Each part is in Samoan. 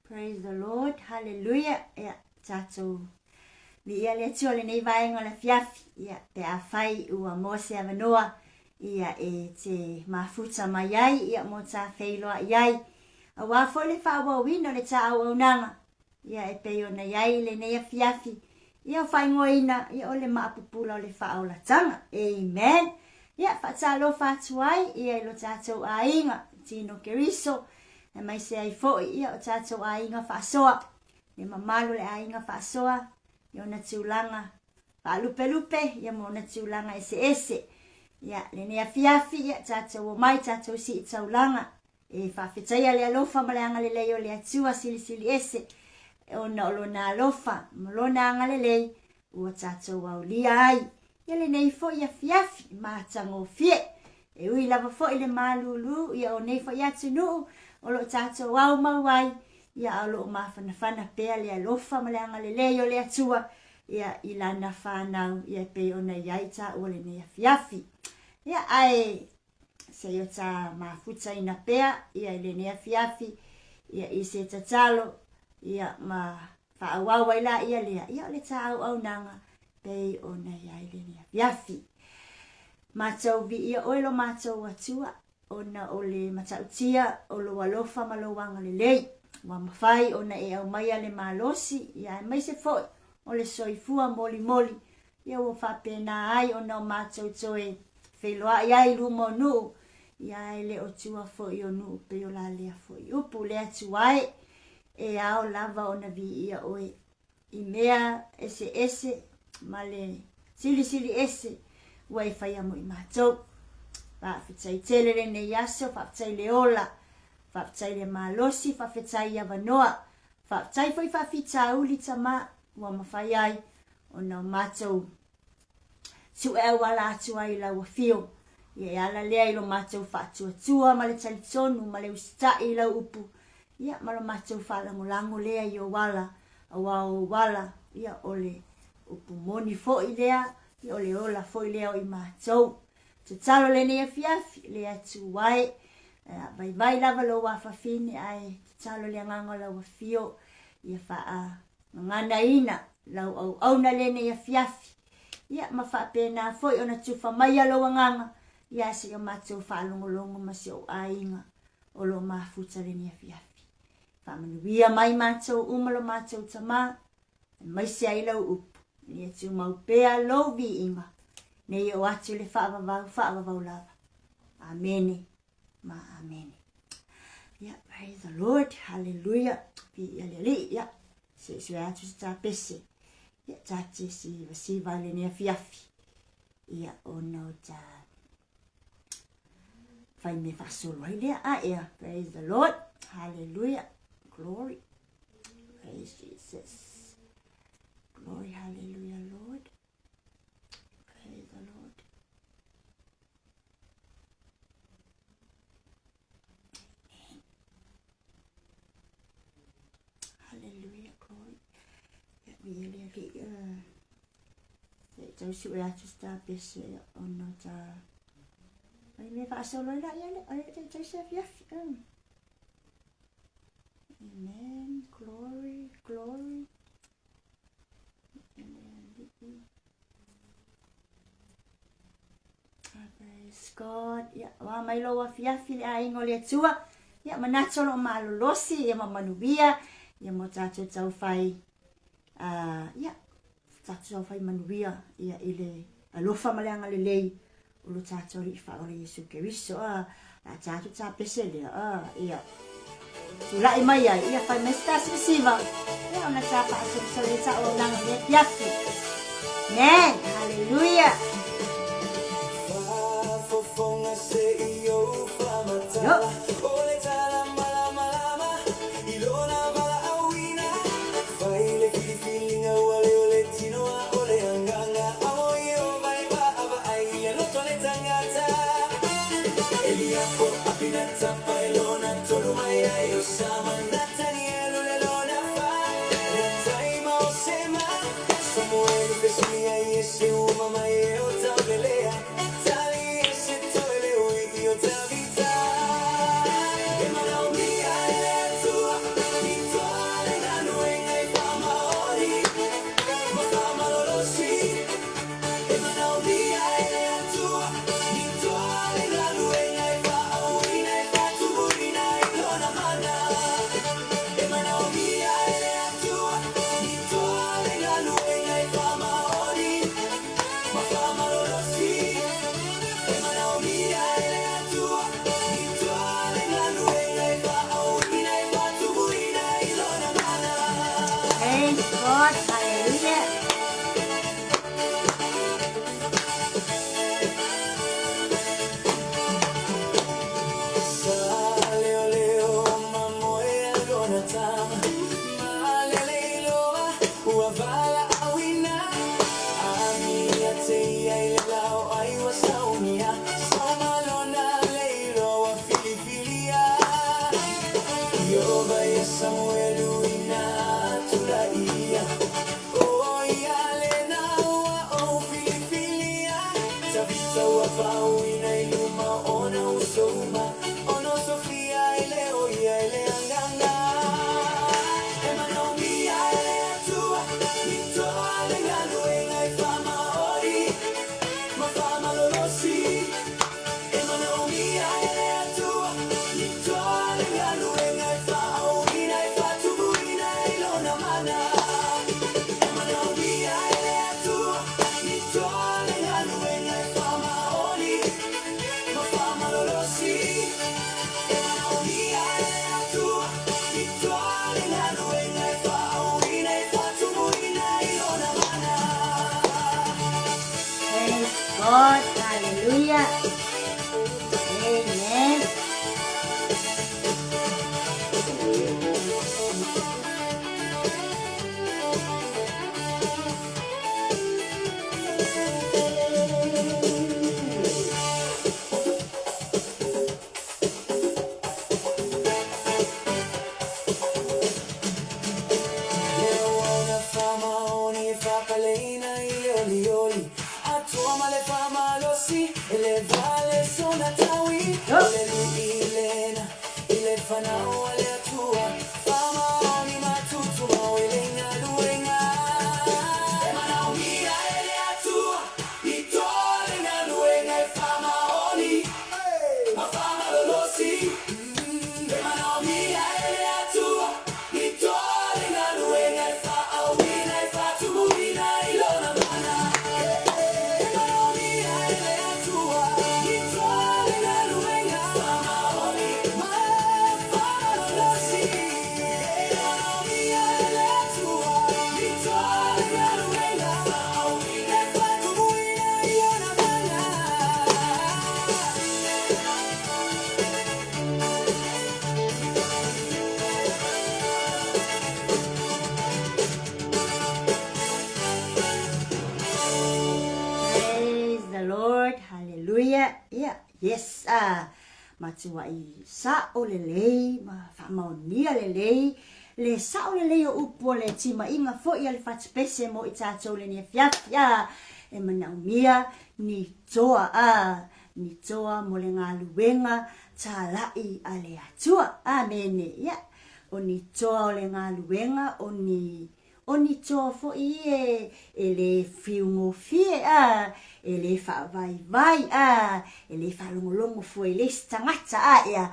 Praise the Lord, hallelujah. Ia, tatou viia le Atua lenei vaega o le afiafi. Ia, pe afai ua maua se avanoa, ia e te mafuta mai ai, ia mo ta feiloai ai. Aua foi le faaauauina o le ta auaunaga, Ia e pei ona i ai lenei afiafi, ia o faaigoaina, ia o le maapupula o le faaolataga. Amen. Ia faatalofa atu ai ia i lo tatou aiga, Tino Keriso, aemaise ai foi ia o tatou aiga faasoa, le mamalu o le aiga faasoa i ona tulaga faalupelupe, ia ma ona tulaga eseese. Ia lenei afiafi, ia tatou omai, tatou sii taulaga. E faafetaia le alofa ma le agalelei o le Atua Silisili Ese, ona o Lona alofa ma Lona agalelei ua tatou aulia ai ia lenei foi afiafi matagofie. E ui lava foi le malūlū ia o nei foi atunuu o lo o tatou ao mau ai, ia a o lo o mafanafana pea le alofa ma le agalelei o le Atua ia i Lana fanau ia e pei ona i ai taua lenei afiafi. Ia ae Seia ta mafutaina pea ia i lenei afiafi ia i se tatalo ia ma faaauau ai laia lea ia o le ta auaunaga pei ona i ai lenei afiafi. Matou viia oe lo matou Atua ona o le matautia o lou alofa ma lou agalelei ua mafai ona e aumaia le malosi ia aemaise foi o le soifua molimoli Ia ua faapena ai ona o matou toe feiloai ai i luma o nuu, ia ae le o tua foi o nuu pei o la lea foi upu. Le Atua e, e ao lava ona viia oe i mea eseese ma le silisili ese ua e faia mo i matou. Faafetai tele lenei aso, faafetai le ola, faafetai le malosi, faafetai i avanoa, faafetai foi faafitauli tama ua mafai ai ona o matou sue auala atu ai i lau afio. Ia e ala lea i lo matou faatuatua ma le talitonu ma le usitai i lau upu, ia ma lo matou faalagolago lea i ou ala, aua o ou ala, ia o le upu moni foi lea, ia o le ola foi lea o i matou. Tatalo lenei afiafi, le Atua e, vaivai lava lou afafine, ae tatalo le agaga o lau afio, ia faa Gaganaina lau auauna lenei afiafi, ia ma faapena foi ona tufa maia lou agaga ia se i o matou faalogologo ma si ou aiga o lo o mafuta lenei afiafi. Faamanuia mai matou uma lo matou Tama, aemaise ai lau upu, ina ia tumau pea lou viiga, nei oo atu i le faavavau faavavau lava. Amene ma amene. Yeah, praise the Lord. Hallelujah. Viia le Alii. Yeah. Se sue atu se tapese. Yeah, ta te siva siva i lenei afiafi. Ia, ona o ta whai me whaasolo ai lea. Ah, yeah. Praise the Lord. Hallelujah. Glory. Praise Jesus. Glory, hallelujah, Lord. Praise the Lord. Amen. Hallelujah, glory. Ia, vi le ali, ia tau sue atu se tapese ona ta ai me faasolo ai la ia le ai te tau se afiafi. Amen. Glory, glory. Praise God. Ia, wā mai lou afiafi le aiga o le Atua. Ia, manatu o loo malolosi, ia ma manuia, ia mo tātou taufai, ia, tātou taufai manuia, ia, i le alofa ma le agalelei o lo tātou Alii Faaola Iesu Keriso, a, a tātou tāpese lea, a, ia, tulai mai ai, ia, fai mai se tā sivasiva, ia, ona tā whaasolisoli e tā o nanga mea piafi. Amen, hallelujah. Yo. Praise God. Hallelujah. Amen. Praise the Lord. Hallelujah. Yeah. Yes. Ah, matuai sa'o lelei ma faamaonia lelei le sa'o lelei o upu o le timaiga fo'i a le fatupese mo i tatou i lenei afiafi. Ah, e manaomia ni toa, ah, ni toa mo le galuega tala'i a le Atua. Amene. Yeah. O ni toa o le galuega, o ni O ni toa foi e e lē fiugofie a, e lē faavaivai a, e lē faalogologo fua i le isi tagata a ea,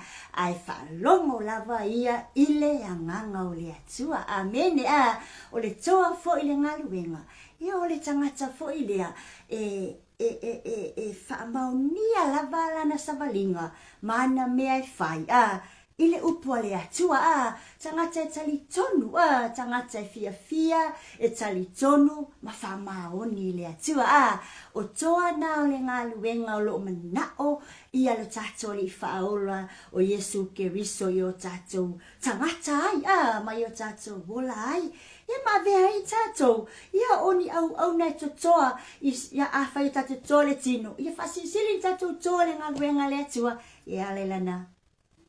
ae faalogo lava ia i le Agaga o le Atua. Amene a! O le toa foi le galuega, ia o le tagata foi lea e e e e e faamaonia lava lana savaliga ma ana mea e fai a, I le upu a le Atua, a, tagata e talitonu, a, tagata e fiafia, e talitonu ma faamaoni i le Atua, a, o toa na o le galuega o loo manao ia lo tatou Alii Faaola o Iesu Keriso i o tatou tagata ai, a, ma i o tatou ola ai, ia ma avea ai tatou, ia o ni auauna e totoa i, ia afai e tatou toa le tino, ia faasilisili ni tatou toa le galuega a le Atua, e ala i lana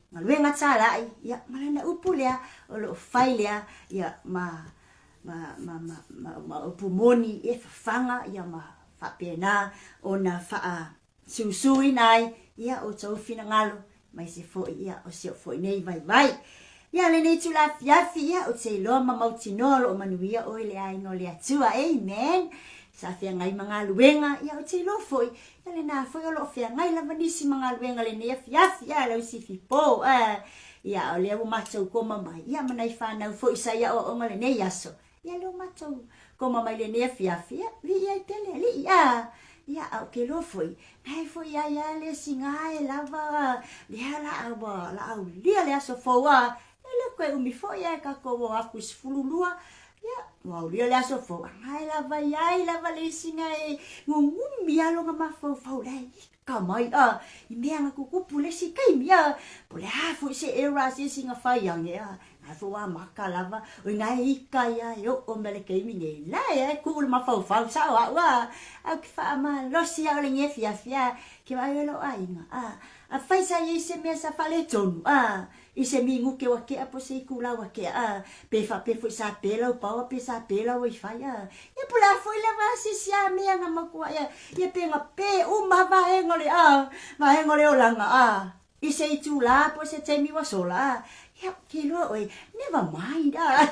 Galuega tālaʻi, ia, ma lana upu lea, o loo fai lea, ia, ma, ma, ma, ma, ma, ma upu moni e fafaga, ia, ma faapena ona faasusuina ai, ia, outou finagalo, aemaise foi, ia, o si ou foi nei vaivai. Ia, lenei itula afiafi, ia, ou te iloa ma mautinoa o loo manuia oe i le aiga o le Atua. Amen. Sa feagai ma galuega, ia, ou te iloa foi, Ia lena foi o lo o feagai lava nisi ma galuega lenei afiafi, a lau sifi po, a ia o lea ua matou koma mai, ia ma nai fanau foi sa i aoaoga lenei aso, ia lea ua matou koma mai lenei afiafi, ia viia ai pea le Alii, a ia a ou ke iloa foi, na e foi ai a le isi gae lava, lea la a ua la aulia le aso fou, a e le koe umi foi ae kakou o aku i 12, Ia, ua aulia le aso fou, a gae lava i ai lava le isi gae gugumi a lona mafaufau la e ika mai a i mea na tutupu le isi taimi a, po o le a foi se error a se isi na fai ane a, Ae foi ua amata lava, o ina e ika ia e oo mai le taimi nei, la e ae kuu le mafaufau sao au a, ae ou te faamalosi au i lenei afiafi a, ke vaai ai lou aiga a, afai sa i ai se mea sa faaletonu a, i se minute ua tea po o se itula ua tea a, pe faapea foi sa pe lau power pe sa pe lau wifi a, ia po o le a foi lava se isi a mea na matua ia, ia pe na pe uma vaega o le a, vaega o le olaga a. I se itulā po o se taimi ua sola, a, ia, ke iloa ʻoe, never mind, a,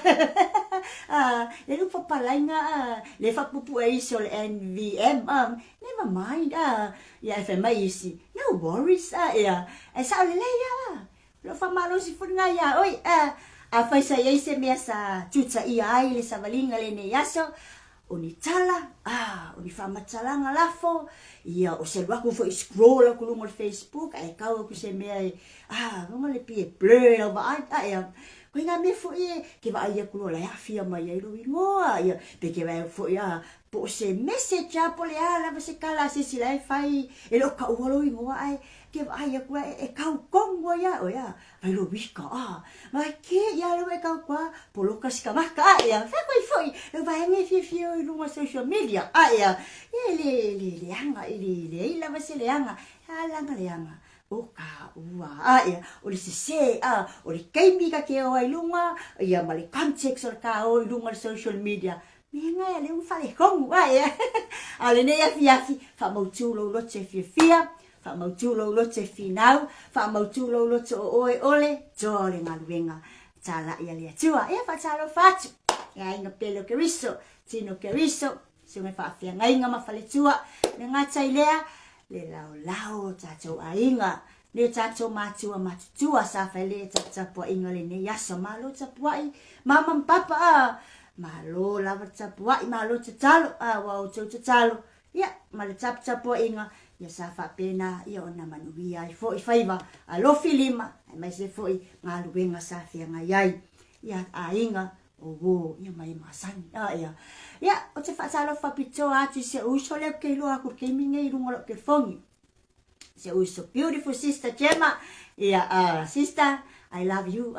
a, le luʻu papalaiga, a, le faapuupuu isi o le NVM, a, never mind, a, ia, e fai mai isi, no worries, a, ia, e sao lelei lava, a, o lou faamalosi foi lena iā ʻoe, a, afai sa i ai se mea sa tutaia ai le savaliga i lenei aso, O ni tala, ā, o ni faamatalaga lafo, ia, o se alu atu foi scroll atu i luga o le Facebook ae tau atu i se mea e, ā, luga le pei e blur i lau vaai, a ea, koe ngā mea foi e ke vaai atu loa la e aafia mai ai lou igoa, ia, pe ke vaai atu foi, ā, po o se message lava po o le a lava se tala a se isi la e fai e le o taua lou igoa ae ke vaai atu la e kau tonu ai ia oe, ā, Ai lo wika, a, ma ke ia leo e kau kua poloka si kamaka, a ea, whea koe foi, leo vaenga e fiafia o i lunga social media, a ea, ia e le, le leaga, e le leai lava se leaga, a langa leaga, o ka ua, a ea, o le sese, a, o le taimi ka ke o ai lunga, ia ma le context o le ka o i lunga o le social media, mea nga ea leo faaletonu, a ea, a o lenei afiafi, faamautu lou loto e fiafia, Faamautu lou loto e finau, faamautu lou loto o oe o le toa o le galuega talai a le Atua. Ia faatalofa atu e aiga pele o Keriso, tino Keriso, susuga i faafeagaiga ma faletua, le gata i lea, le laolao o tatou aiga, me tatou matua matutua sa fai le taputapuaiga lenei aso. Malo tapuai, mama ma papa, a, malo lava tapuai, malo tatalo, a, ua outou tatalo, Ia, ma le taputapuaiga, ia sa faapena ia ona manuia ai foi faiva alofi lima, aemaise foi galuega sa feagai ai ia aiga o uo ia ma e masani. A ia, ia, ou te faatalofa pitoa atu i si ou uso lea ou te iloa atu i le taimi lenei i luga o lau telefoni. Si ou uso beautiful sister Gemma, ia, sister, I love you,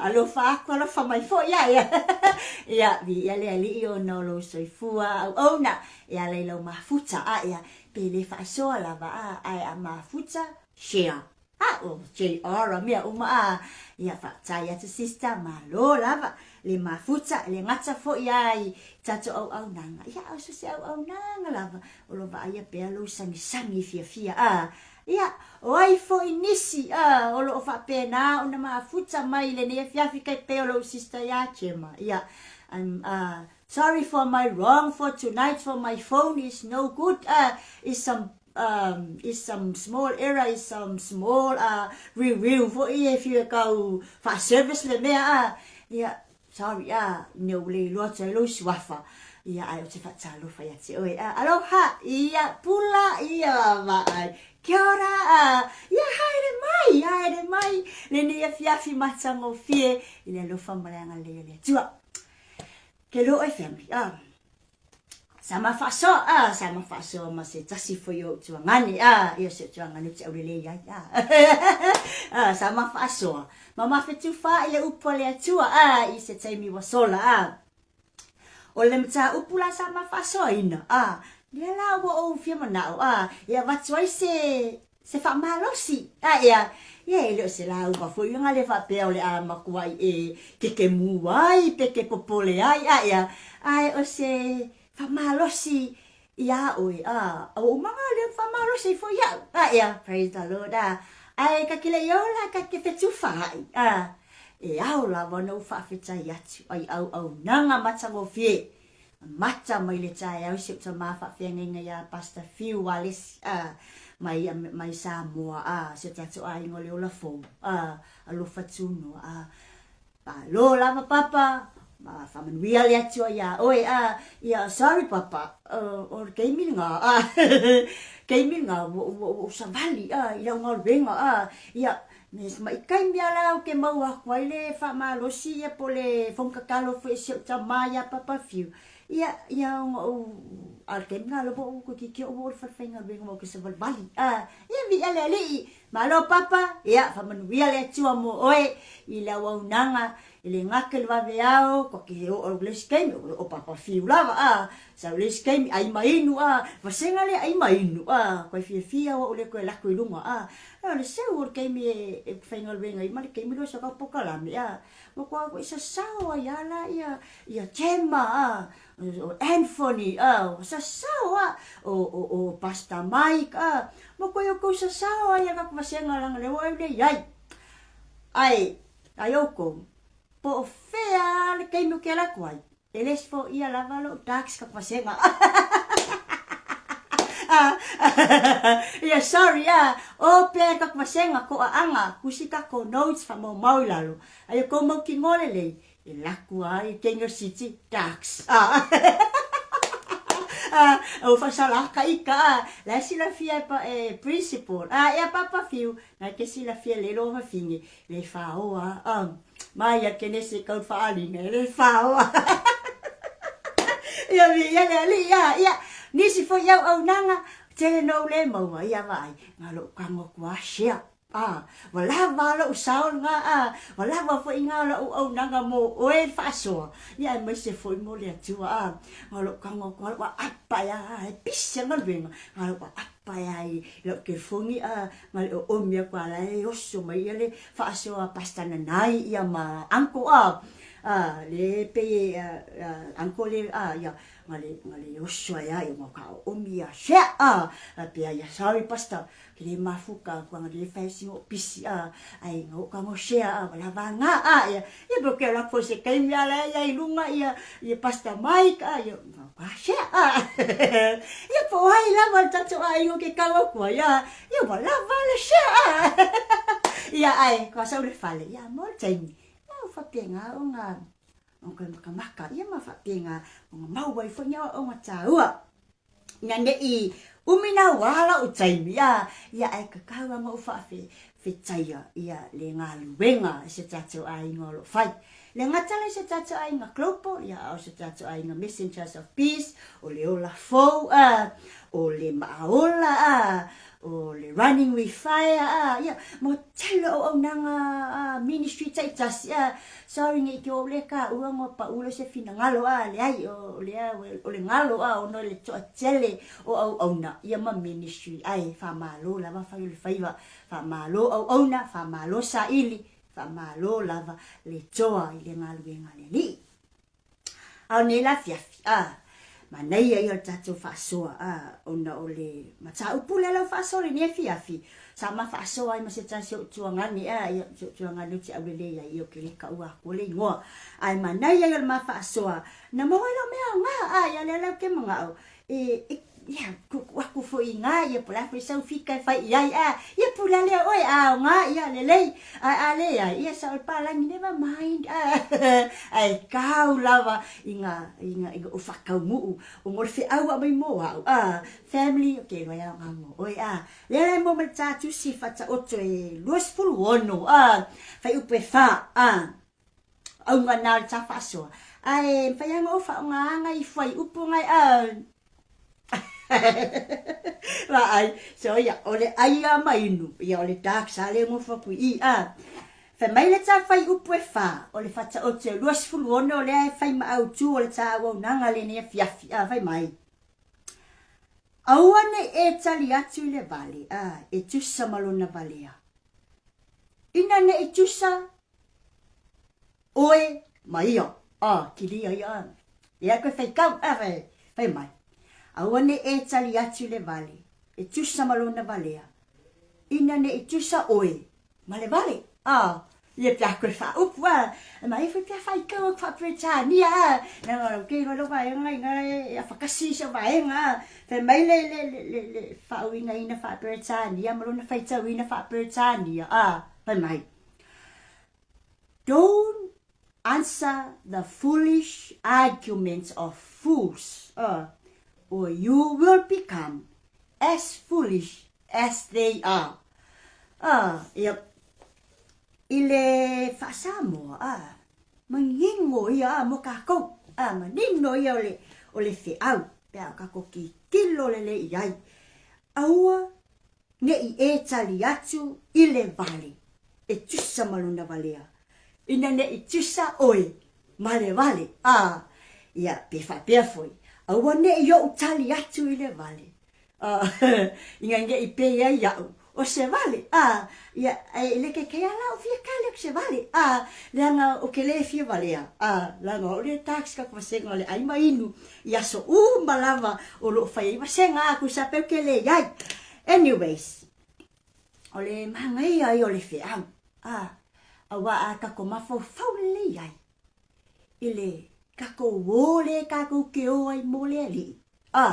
alofa atu, alofa mai foi, ia, ia, ia, viia le Alii ona o lou soifua auauna, e ala i lau mafuta, a ia, pe le faasoa lava, a, ae a mafuta, share. A o JR a mea uma a ia faafetai atu sister malo lava le mafuta le gata foi a i tatou auaunaga ia a o so se auaunaga lava o lo vaaia pea lou sagisagi fiafia a ia o ai foi nisi a o loo faapena ona mafuta mai i lenei afiafi kai pei o lou sister ia Gemma ia I'm sorry for my wrong for tonight for my phone is no good is some is some small error is some small review foi e fia kau faa-service le mea a ia sorry a ina ua le iloa atu ai lou suafa ia ae ou te faatalofa ia te oe a aloha ia pula ia vaai kia ora a ia haere mai haere mai lenei afiafi matagofie i le alofa ma le agalelei o le Atua. Ke loa oe family a Sa ma faasoa, a, sa ma faasoa ma se tasi foi o ou tuagane, a, ia o si ou tuagane ou te aulelei ai, a, a, sa ma faasoa, ma ma fetufaai le upu a le Atua, a, i se taimi ua sola, a. O le mataupu la sa ma faasoaina, a, lea la ua ou fia manao, a, e avatu ai se, se faamalosi, a, ea, ia e le o se lauga foi lena le faapea o le a matuai e kekemū ai pe ke popole ai, a, ea, ae o se faamalosi iā ʻoe, a, a ua uma lea ua faamalosi ai foi iaʻu, a, ea, praise the Lord, a, ae ka te le i ola ka te fetufaai, a, e ao lava ona ou faafetai atu ai auaunaga matagofie Mata mai le taeao i si ou tama faafeagaiga iā Pastor Fiu Walesi a mai mai Samoa a si o tatou aiga o le ola fou a alofa tunoa a malo lava papa ma faamanuia le Atua iā oe a ia sorry papa o le taimi lena a taimi lena ua ua ua ou savali a i lau galuega a ia Me maʻi taimi a la ou te maua atu ai le faamalosi ia po o le fono tatalo foi a si ou tama ia Papa Fiu. Ia, ia ona ou, a o le taimi lena lea ua ou toeitiiti ou oo i le fale faigaluega ma ou te savalivali. A, ia viia le Alii, Malo Papa, ia, faamanuia le Atua mo oe i le auaunaga e le gata i le vaveao, ko ke oo le isi taimi, o Papa Fiu lava a, sau le isi taimi ai ma inu a, vasega lea ai ma inu a, koe fiafia au le toe lako i luga a, o le seu o le taimi e faigaluega ai ma le taimi lea o sa kau pokalame a, ua koa koe sasao ai a la ia, ia Gemma a, o Anthony a, ua sasao a, o, o, o Pastor Mike a, ma koe outou sasao ai a kaku vasega langa le o au le iai. Ae, ai outou, po o fea le taimi o ke ala atu ai, e le foia lava lou tax kaku vasega. Ia, sorry a, o pea kaku vasega, ko aanga, kusi kako notes whamaumau i lalo. Ai o kou mautinoa lelei, E laku a i Kenya City Darks a o whasala ka ika a la silafia e pa e principal a e a papa fiu na ke silafia le lo whawhine le whaoa a mai a kene se kau whaalinga le whaoa ia mi ia le ali ia ia nisi fo iau au nanga tele no le maua ia vai ngā lo kango kua share. Ā, ua lava lou sao lena, ā, ua lava foi ngā o lau auaunaga mō oe le faasoa, ia aemaise foi mō le Atua, ā, ngā o lou kago atu, ngā o lou aapa e a, e pisi a galuega, ngā o lou aapa e a i lau telefoni, ā, ngā le oomi aku a la e oso mai ia le faasoa a Pastor Nanai ia ma Uncle, ā, ā, le pei e, ā, Uncle le, ā, ia, ngā le, ngā le oso ai a, ia ngā ka oomi ia, share, ā, a pea ia, sorry Pastor, Ke le mafuka kua nga le fai singo pisi a ai nga o kango share a wala va nga a ia ia bo ke la fo se kai mea la ia i lunga ia ia Pastor Mike a ia nga ka share a ia po ai la wa tato a ingo ke kau aku ia ia wala va le share a ia ai ko sa le fale ia mo taimi ma u fapenga o nga o koe makamaka ia ma fapenga o nga mau ai fo nya o nga taua Ina neʻi umi nā wā la'u taimi, a ia ae kakau a ngo'u fa'afetaia ia le galuega i se tatou aiga o lo'o fai. Le gata la i se tatou aiga global, ia a o se tatou aiga Messengers of Peace, o le ola fou a, o le ma'aola a, o le Running with Fire a, ia, ma tele o auaunaga a ministry ta'itasi a, sorry ne i te ou le kāua ngoa pa'u le se finagalo a, leai, o lea o le galo a ona o le toatele o auauna ia ma ministry ae faamalo lava fai o le faiva, faamalo auauna, faamalo saili, faamalo lava le toa i le galuega a le Alii. A o nei la afiafi, a, manaia ia o le tatou faasoa, a, ona o le mataupu lea lau faasoa i lenei afiafi, sa ma faasoa ai ma se tasi o ou tuagane, a, ia, si ou tuagane ou te aulelei ai, ia, ou te le taua atua le igoa. Ae manaia ia o le ma faasoa, na maua ai lau mea aoga, a, ia lea la ou te manao, e, e, ia, tuutuu atu foi i ina, ia, po o le a foi sau fika e fai i ai, a, ia, pule lea oe, a aoga, ia, lelei, ae a leai, ia, sao i palagi, never mind, a, ae kau lava i ngā, i ngā, i ngā whakaumu'u, o ngō le wheau a mai mō au, a, family, ok, loa ia aoga mō oe, a, lea la e mō mai le tātusi whataoto e 26, a, whai upu e whā, a, Auga nā o le tā whaasoa. Ae, mawhai anga o whaonga i whai upu ngai a. Wa ai, so ia, o le ai a mainu, ia o le dark sa le ngofa kui i a. Whai mai le tā whai upu e whā, o le whata o te 26 o lea e whai ma au tū o le tā au au nanga le nea fiafi, a whai mai. Aua nei e tali atu i le vale, a, e tusa ma lona valea. Ina nei tusa Oe ma ia, a, kilia ia a. E ai koe whai kau, a, whai, whai mai. Aua ne e tali atu le vale, e tusa ma lona valea. Ina ne i tusa oe ma le vale, a, ia pea koe whaaupu, a, e mai foi pea whai kau aku whaaperetania, a, na ngā ke roa lo vaenga i ngā e a whakasi sa vaenga, a, whai mai le, le, le, le, le whaauinga ina whaaperetania ma lona whaitau ina whaaperetania, a, whai mai. Don't answer the foolish arguments of fools, or you will become as foolish as they are. Ia, i le faa-Samoa, manino ia mo kākou, manino ia o le, o le feau, pe a o kākou kikilo lelei i ai. Aua. Ne i e tali atu i le vale e tusa ma lona valea, ina ne i tusa oe ma le vale, a, ia, pe faapea foi, aua ne i ou tali atu i le vale, a, ina ne i pei ai iaʻu, o se vale, a, ia, ae le kaikai a la ou fia kali aku se vale, a, leaga ou ke le fia valea, a, leaga o au lea e tax ka vasega o le ʻai ma inu i aso uma lava o lo o fai ai vasega a kusa pe ou ke le iai. Anyways, o le manaia ia o le feau, a, aua a tatou mafaufau lelei ai i le tatou o lea tatou te o ai mo le Alii, a,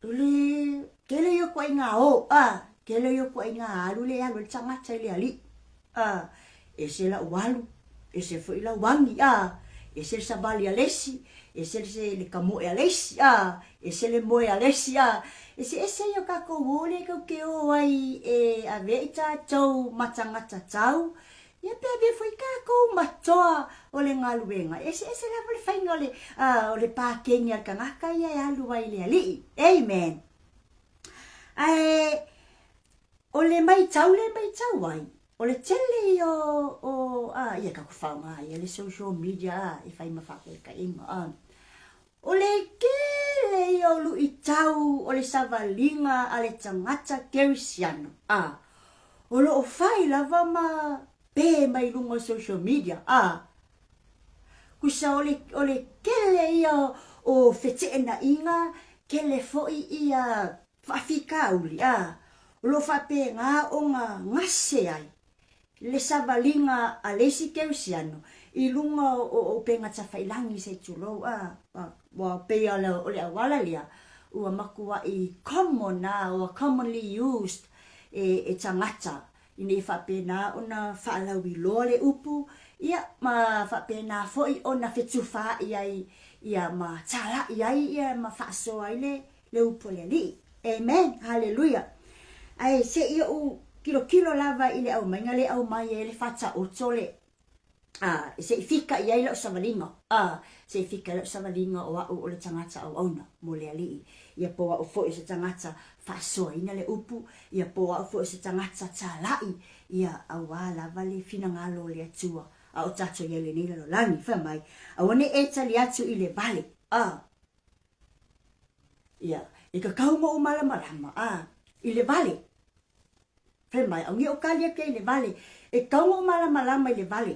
o le tele ia o ituaiga o, a, tele ia o ituaiga alu lea e alu ai le tagata i le Alii, a, ese lau alu, ese foi lau agi, a, ese le savali a le isi, ese le kamoe a le isi, a, ese le moe a le isi, a, eseese ia o tatou o lea tatou te o ai e avea i tatou ma tagata tau, ia pe avea foi tatou ma toa o le galuega. E eseese lava le faiga o le, a, o le pakeni a le tagata ia e alu ai i le Alii. Amen. Ae o le maitau lea e maitau ai, o le tele ia o, o a, ia tatou faaaoga ia le social media a, e fai ma faataitaiga a. O le tele ia o luitau o le savaliga a le tagata kerisiano a, o lo o fai lava ma pe mai luga o social media a. Kusa o le, o le tele ia o feteenaiga, tele foi ia faafitauli, a, o lo o faapena ona gase ai le savaliga a le isi kerisiano i luga o upega tafailagi se i tulou, a, ua pei o le auala lea ua matuai common, a, ua commonly used e tagata ina ia faapena ona faalauiloa le upu, ia, ma faapena foi ona fetufaai ai, ia, ma talai ai, ia, ma faasoa ai le, le upu a le Alii. Amen! Haleluia! Ae se i ou tilotilo lava i le aumaiga lea e aumai ai le faataoto le, a, se i fika i ai lau savaliga, a, se i fika i ai lau savaliga o au o le tagata auauna mo le Alii, ia po o au foi o se tagata faasoaina le upu, ia po o au foi o se tagata talai, ia auā lava le finagalo o le Atua a o tatou i ai i lenei lalolagi. Fai mai, Aua ne i e tali atu i le vale, a, ia, e kakau ma ou malamalama, a, i le vale. Fai mai, Auni o kali ake i le vale, e kau ma ou malamalama i le vale.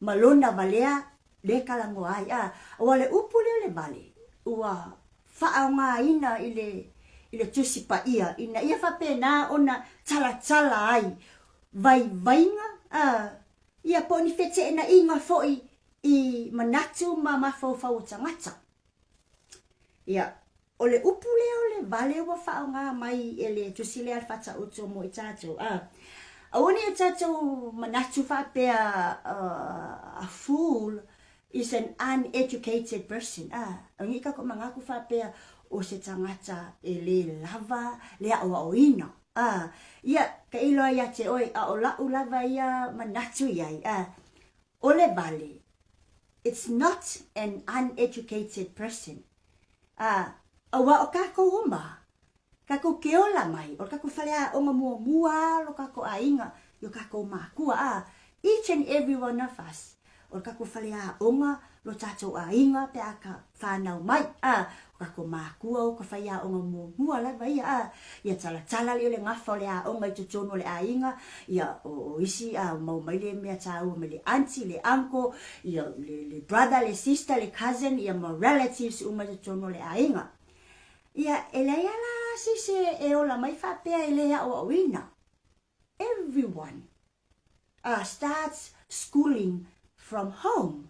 Ma lona valea le kalagoa ai, a, aua le upu lea o le vale, ua faaaogaina i le, i le Tusi Paia, ina ia faapena ona talatala ai vaivaiga, a, ia po o ni feteenaiga foi i manatu ma mafaufau o tagata. Ia, o le upu lea o le vale ua faaaoga mai e le tusi lea a le Faataoto mo i tatou, a, aua ne i o tatou manatu faapea a fool is an uneducated person, a, aua ne i tatou manatu faapea o se tagata e le lava le aoaoina, a, ia, tailo ai ia te oe, a o la'u lava ia manatu i ai, a, o le vale, It's not an uneducated person. A, aua o kākou uma, kākou ke ola mai, o le kākou faleaoga muamua a lo kākou ʻāina i o kākou mākua, a, each and every one of us, o le kākou faleaoga lo tātou ʻāina pe a ka whānau mai, a, o kākou mākua o ka faiaoga muamua lava ia, a, ia talatala lea o le gafa o le aoga i totonu o le ʻāina, ia, o, o isi, a, mau mai le mea tāua mai le aunty, le uncle, ia, le, le brother, le sister, le cousin, ia ma relatives uma i totonu o le ʻāina. Ia, e leai a la se isi e ola mai faapea e le aʻoaʻoina. Everyone starts schooling from home,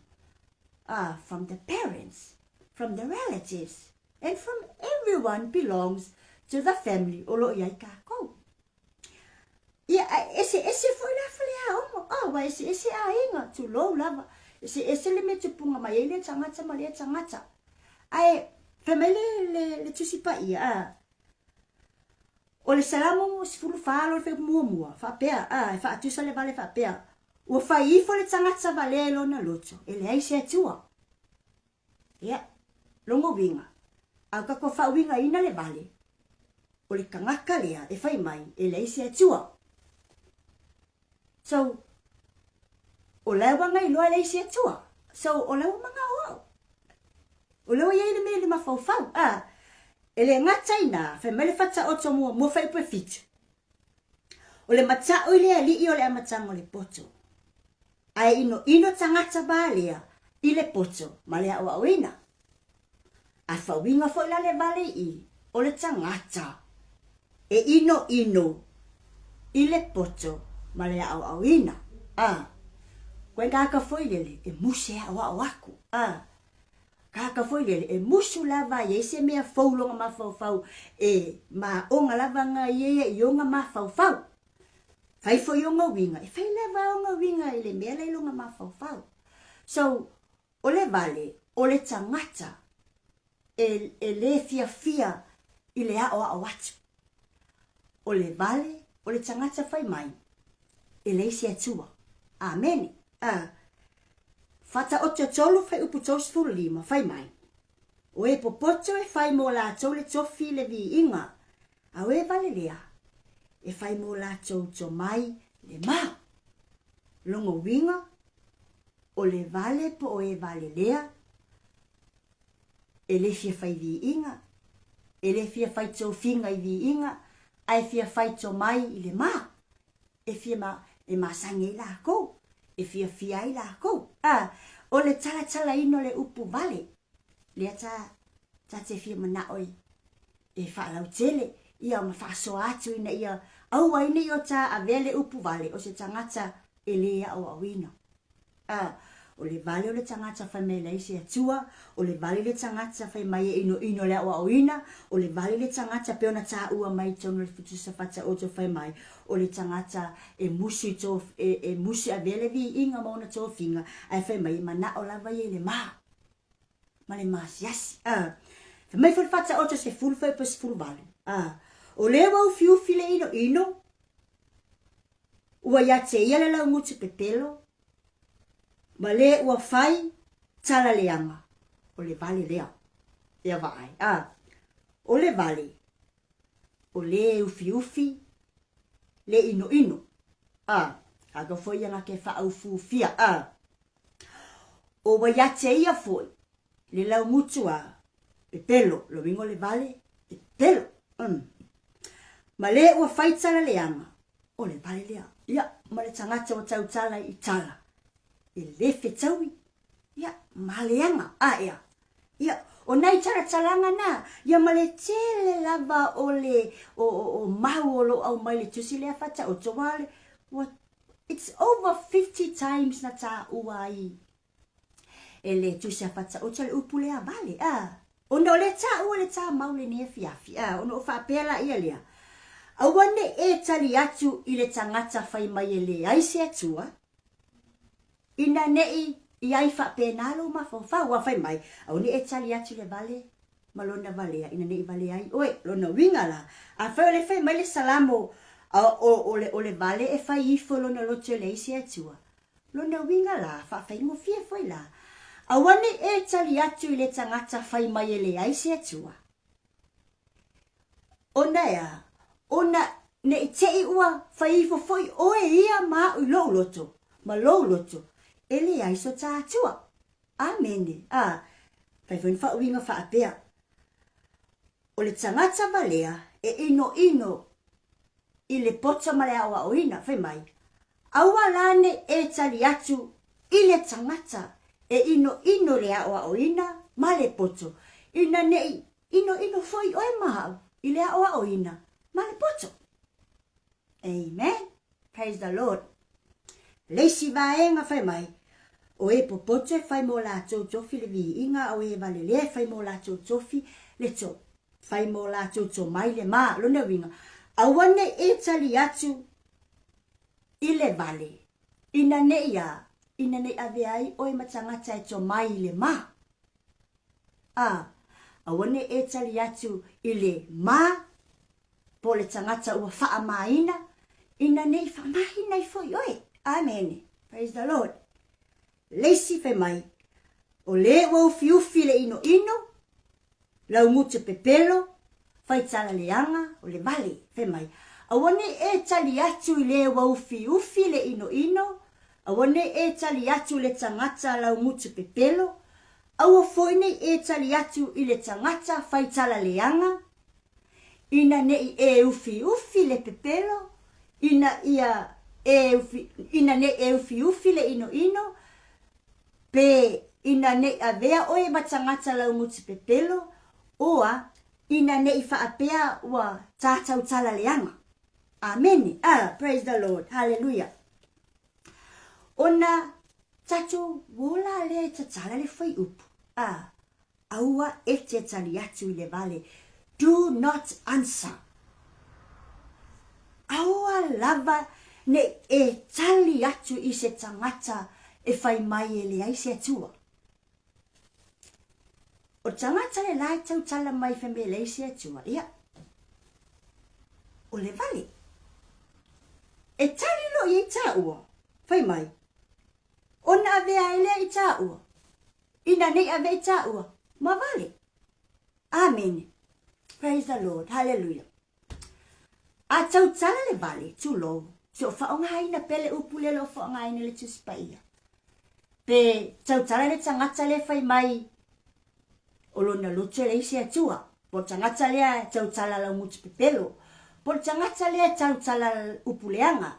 from the parents, from the relatives, and from everyone belongs to the family o lo o i ai kākou. Ia, a eseese foi la faleaoga, oh, ua eseese aiga, tulou lava, eseese le mea tupunga mai ai lea tagata ma lea tagata. Ae, fai mai le, le, le Tusi Paia, a, O le Salamo 14 lo le fuaiupu muamua, faapea, a, e faatusa le vale faapea, Ua fai ifo le tagata valea i lona loto, e leai se Atua. Ia, lona uiga, a ua tatou faauigaina le vale, O le tagata lea e fai mai e leai se Atua. So, o la ua na iloa e leai se Atua. So, o la ua manao au. O lea ua i ai le mea i le mafaufau. A, e le gata i ina, fai mai le Fataoto muamua fuaiupu e fitu. O le mata'u i le Alii o le amataga o le poto. Ae inoino tagata valea i le poto ma le aoaoina. A fauiga foi la le vale i i, o le tagata e inoino i le poto ma le aoaoina. A, koe gaka foi lele e muse e aoao aku. A, gaka foi lele e musu lava i ai se mea fou lona mafaufau e maoga lava nga ia ia i ona mafaufau. Fai foi ona uiga, e fai lava ona uiga i le mea la i lona mafaufau. So, o le vale, o le tagata e, e lē fiafia i le aoao atu. O le vale, o le tagata fai mai, e leai se Atua. Amene. A, Fataoto tolu fuaiupu 35, fai mai, O e popoto e fai mō lātou le tofi le viiga, a o e vale lea, e fai mō lātou tomai le mā. Lona uiga, o le vale po o e vale lea, e le fia fai viiga, e le fia fai tofiga i viiga, ae fia fai tomai i le mā, e fia ma, e masani ai lākou, e fiafia ai lākou. A, o le talatalaina o le upu vale, lea ta, ta te fia mana'o e, e faalautele, ia ma faasoa atu ina ia aua ai nei o ta avea le upu vale o se tagata e lē aoaoina. A, o le vale o le tagata fai mai e leai se Atua, o le vale le tagata fai mai e inoino le aoaoina, o le vale le tagata pei ona taua mai i totonu o le Futusa Fataoto fai mai, o le tagata e musu i tō, e, e musu e avea le viiga ma ona tofiga, ae fai mai e manao lava ia i le mā ma le maasiasi. A, fai mai foi le Fataoto 10 fuaiupu 18, a, o lea ua ufiufi le inoino, Ua ia te ia le laugutu pepelo, ma le ua fai tala leaga, o le vale lea. Ea vaai, a, o le vale, o le ufiufi, le inoino, a, aga foi ia ke whaaufufia, a, o ua ia te ia foi, le laugutu a, pepelo, lo uiga o le vale, pepelo, Ma le ua fai tala leaga, o le vale lea. Ia, ma le tagata ua tautala i tala, e le fetaui, ia, ma leaga, a ea. Ia, o nai talatalaga na, ia ma le tele lava o le, o, o, o mau o lo o aumai le tusi lea Faataoto, ua, ua, it's over 50 times na taua ai E le tusi a Fataoto le upu lea vale, a. Ona o le taua le tamau lenei afiafi, a, ona o faapea laia lea, Aua ne i e tali atu i le tagata fai mai e leai se Atua, ina ne i i ai faapena lou mafaufau, ua fai mai, aua ne i e tali atu i le vale ma lona valea, ina ne i valea ai oe. Lona uiga la, afai o le fai mai le Salamo, a, o, o, le, o le vale e fai ifo i lona loto e leai se Atua, Lona uiga la, faafaigofie foi la, aua ne i e tali atu i le tagata fai mai e leai se Atua. Ona e a? Ona ne i te i ua fai ifo foi oe ia ma a'u i lo'u loto, ma lou loto, e leai so ta Atua. Amene. A, fai foi na faauiga faapea, O le tagata valea e inoino i le poto ma le aoaoina, fai mai, Aua la ne e tali atu i le tagata e inoino le aoaoina ma le poto, ina ne i inoino foi oe ma au i le aoaoina ma le poto. Amen. Praise the Lord. Le isi vaega fai mai, o e popoto e fai mō lātou tofi le viiga, o e valelea e fai mō lātou tofi le to, fai mō lātou tomai le mā. Lona uiga, aua ne i e tali atu i le vale, ina ne i a, ina ne i ave ai oe ma tagata e tomai i le mā. A, aua ne i e tali atu i le mā, po o le tagata ua faamāina, ina ne i faamāina ai foi oe. Amene. Praise the Lord. Le isi fai mai, o le ua ufiufi le inoino, laugutu pepelo, Fai tala leaga o le vale, fai mai, Aua nei e tali atu i le ua ufiufi le inoino, aua nei e tali atu i le tagata laugutu pepelo, aua foi nei e tali atu i le tagata fai tala leaga, ina nei e ufiufi le pepelo, ina ia e ufi, ina nei e ufiufi le inoino, pe ina nei avea oe ma tagata laugutu pepelo, Oa, ina ne i faapea ua tātou tala leaga. Amene. Ah, praise the Lord. Hallelujah. Ona tatou ola lea e tatala le fuaiupu. Ah, aua e te tali atu i le vale. Do not answer. Aua lava ne i e tali atu i se tagata e fai mai e leai se Atua. O le tagata le la e tautala mai fai mai e leai se Atua, ia, o le vale. E tali loa i ai tāua, fai mai, ona avea ai lea i tāua, ina nei avea i tāua, ma vale. Amene. Praise the Lord. Hallelujah. A tautala le vale, tulou, se o faaaogaina pea le upu lea o lo o faaaogaina i le Tusi Paia. Pe tautala le tagata lea fai mai o lona loto e leai se Atua, po o le tagata lea e tautala laugutu pepelo, po o le tagata lea e tautala upu leaga.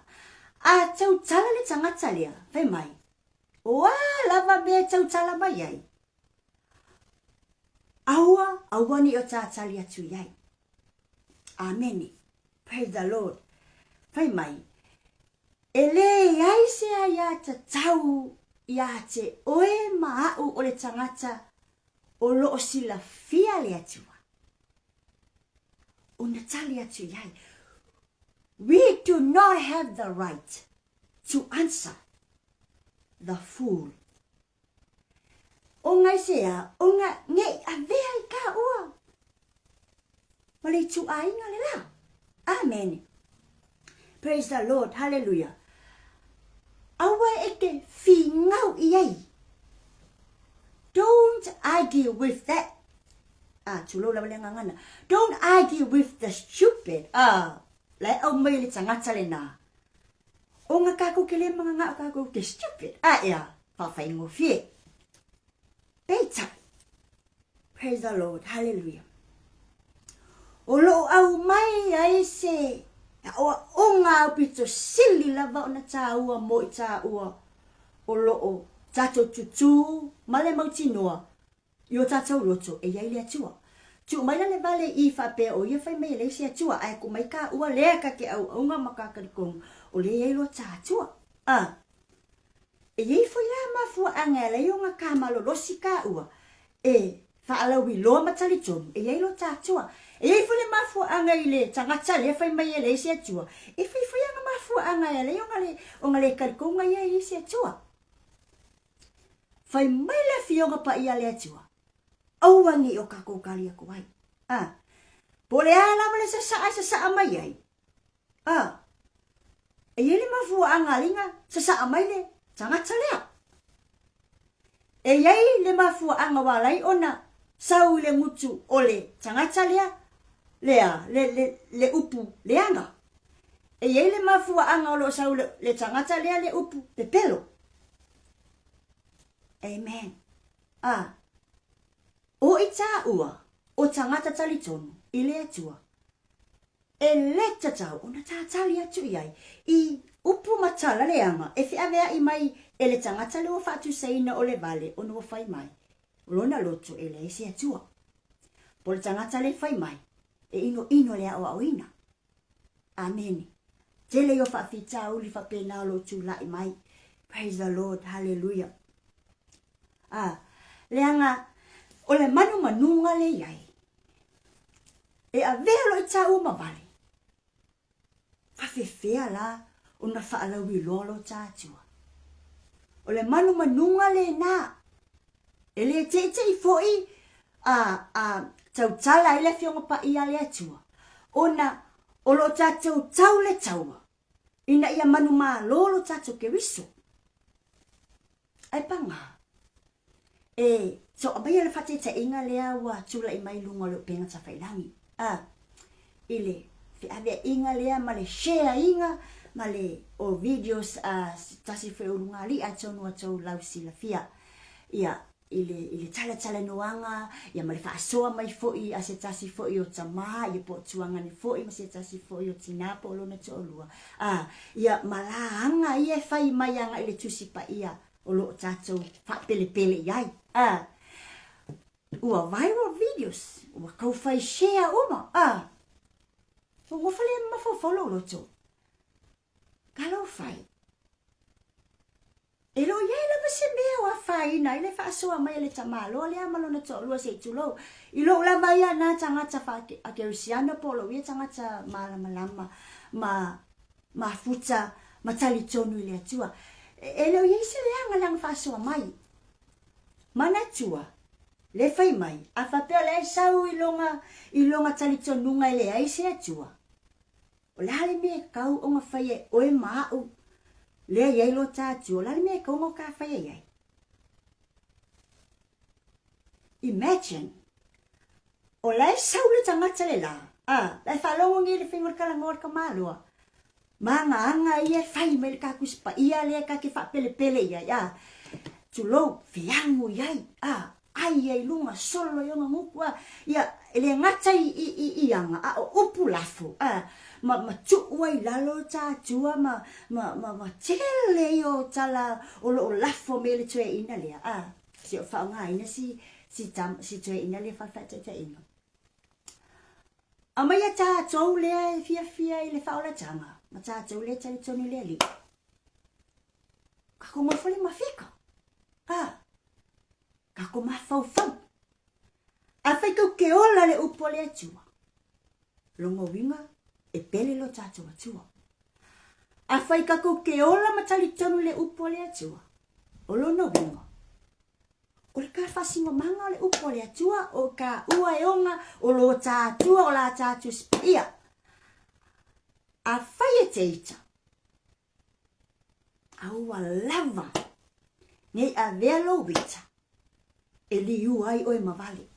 A tautala le tagata lea, fai mai, o a lava mea e tautala mai ai, aua, aua ne i o tātali atu i ai. Amene. Praise the Lord. Fai mai, e leai se aiatatau iā te oe ma a'u o le tagata o lo o silafia le Atua. Ona tali atu i ai, We do not have the right to answer the fool. Ona i se a, ona nei avea i ka ua. Ma le ituaiga le la. Amen. Praise the Lord. Hallelujah. Aua e te fingau i ai. Don't argue with that. Ah, tulou lava le gagana. Don't argue with the stupid. Ah, la e aumai le tagata lena. Ona kakou ke le magaga'o kakou ke stupid. Ah, ea, faafaigofie. Peitai. Praise the Lord. Hallelujah. O loo aumai ai se aoaoga aupito sili lava ona tāua mo i tāua o loo tatou tutū ma le mautinoa I o tātou loto, e i ai le Atua. Tuu maila le vale i faapea o ia fai mai e leai se Atua, ae ko mai ka ua lea ka ke auaunga ma ka kalikonga, o lea i ai loa ta Atua. A. E i ai foi la mafuaaga e alai ona ka malolosi ka ua, e faalauiloa ma talitonu, e i ai loa ta Atua. E i ai foi le mafuaaga i le tagata lea fai mai e leai se Atua, e fai foi ana mafuaaga e alai ona le, ona le kalikonga ia e i ai se Atua. Fai mai le Afioga Paia a le Atua, aua ne i o kakou kali aku ai. A, po o le a lava le sasaa e sasaa mai ai. A, e i ai le mafuaaga a liga sasaa mai le tagata lea. E i ai le mafuaaga ua alai ona sau i le gutu o le tagata lea, lea, le, le, le upu leaga. E i ai le mafuaaga o lo o sau le, le tagata lea le upu pepelo. Amen. A, o i tāua, o tagata talitonu i le Atua, e le tatau ona tātali atu i ai i upu ma tala leaga e feaveaʻi mai e le tagata le ua faatusaina o le vale ona ua fai mai o lona loto e leai se Atua. Po le tagata le fai mai e inoino le aoaoina. Amene. Tele ia o faafitauli faapena o lo o tulai mai. Praise the Lord. Hallelujah. Ah, leaga o le manumanuga le i ai. E avea loa i tāua ma vale. Faafefea la ona faalauiloa lo ta Atua. O le manumanuga lena. E le teitei foi a, a tautala ai le Afioga Paia a le Atua, ona o lo o tatou tau le taua, ina ia manumalo lo tatou Keriso. Ae pagā, e toa maia le faataitaiga lea ua tulai mai i luga o le upega tafailangi. A. i le feaveaiga lea ma le share iga ma le o videos a se tasi foi o ulugalii atonu ua tou lausilafia ia i le i le talatalanoaga ia ma le faasoa mai foi a se tasi foi o tama ia po o tuagane foi ma se tasi foi o tina po o lona toalua a ia ma la aga ia e fai mai agai i le Tusi Paia o lo o tatou faapelepele i ai a ua viral videos ua tau fai share uma a ua nofo lea ma mafaufau lou loto talofa e. E le o i ai lava se mea o afaina ai le faasoa mai a le tamaloa lea ma lona toalua se i tulou. I lou lava ia na tagata faa-kerisiano po o lou ia tagata malamalama ma mafuta ma talitonu i le Atua. E le o i ai se leaga lana faasoa mai. Manatua, le fai mai, a faapea o la e sau i lona, i lona talitonuga e leai se Atua, O le a le mea e tatau ona faia e oe ma aʻu lea i ai lo ta Atua? O le a le mea e tatau ona ta faia i ai? Imagine, o la e sau le tagata le la, a, la e faalogo nei i le faiga o le talanoa a le tamaloa, ma ana aga ia e fai mai le ta Tusi Paia lea ta te faapelepele i ai, a, tulou, feagu i ai, a, ai ai i luga, solo i ona gutu, a, ia, e le gata i, i, i, i aga, a o upu lafo, a, ma, ma tuu ai i lalo ta Atua ma, ma, ma, ma tele ia o tala o lo o lafo mai e le toeaina lea, a, se o faaaogaina si, si, tam, si toeaina lea faa-faataitaiga. Aumaia tatou lea e fiafia i le faaolataga, ma tatou lea e talitonu i le Alii. Kako nofo le mafika. A, kako mafaufau. Afai tou te ola le upu a le Atua, lona uiga e pele lo tatou Atua. Afai kakou te ola ma talitonu le upu a le Atua, o lona uiga, o le ka faasinomaga o le upu a le Atua, o ka ua e ona, o lo ta Atua, o la ta Tusi Paia. Afai e te ita, A ua lava nei avea lou ita e liua ai oe ma vale,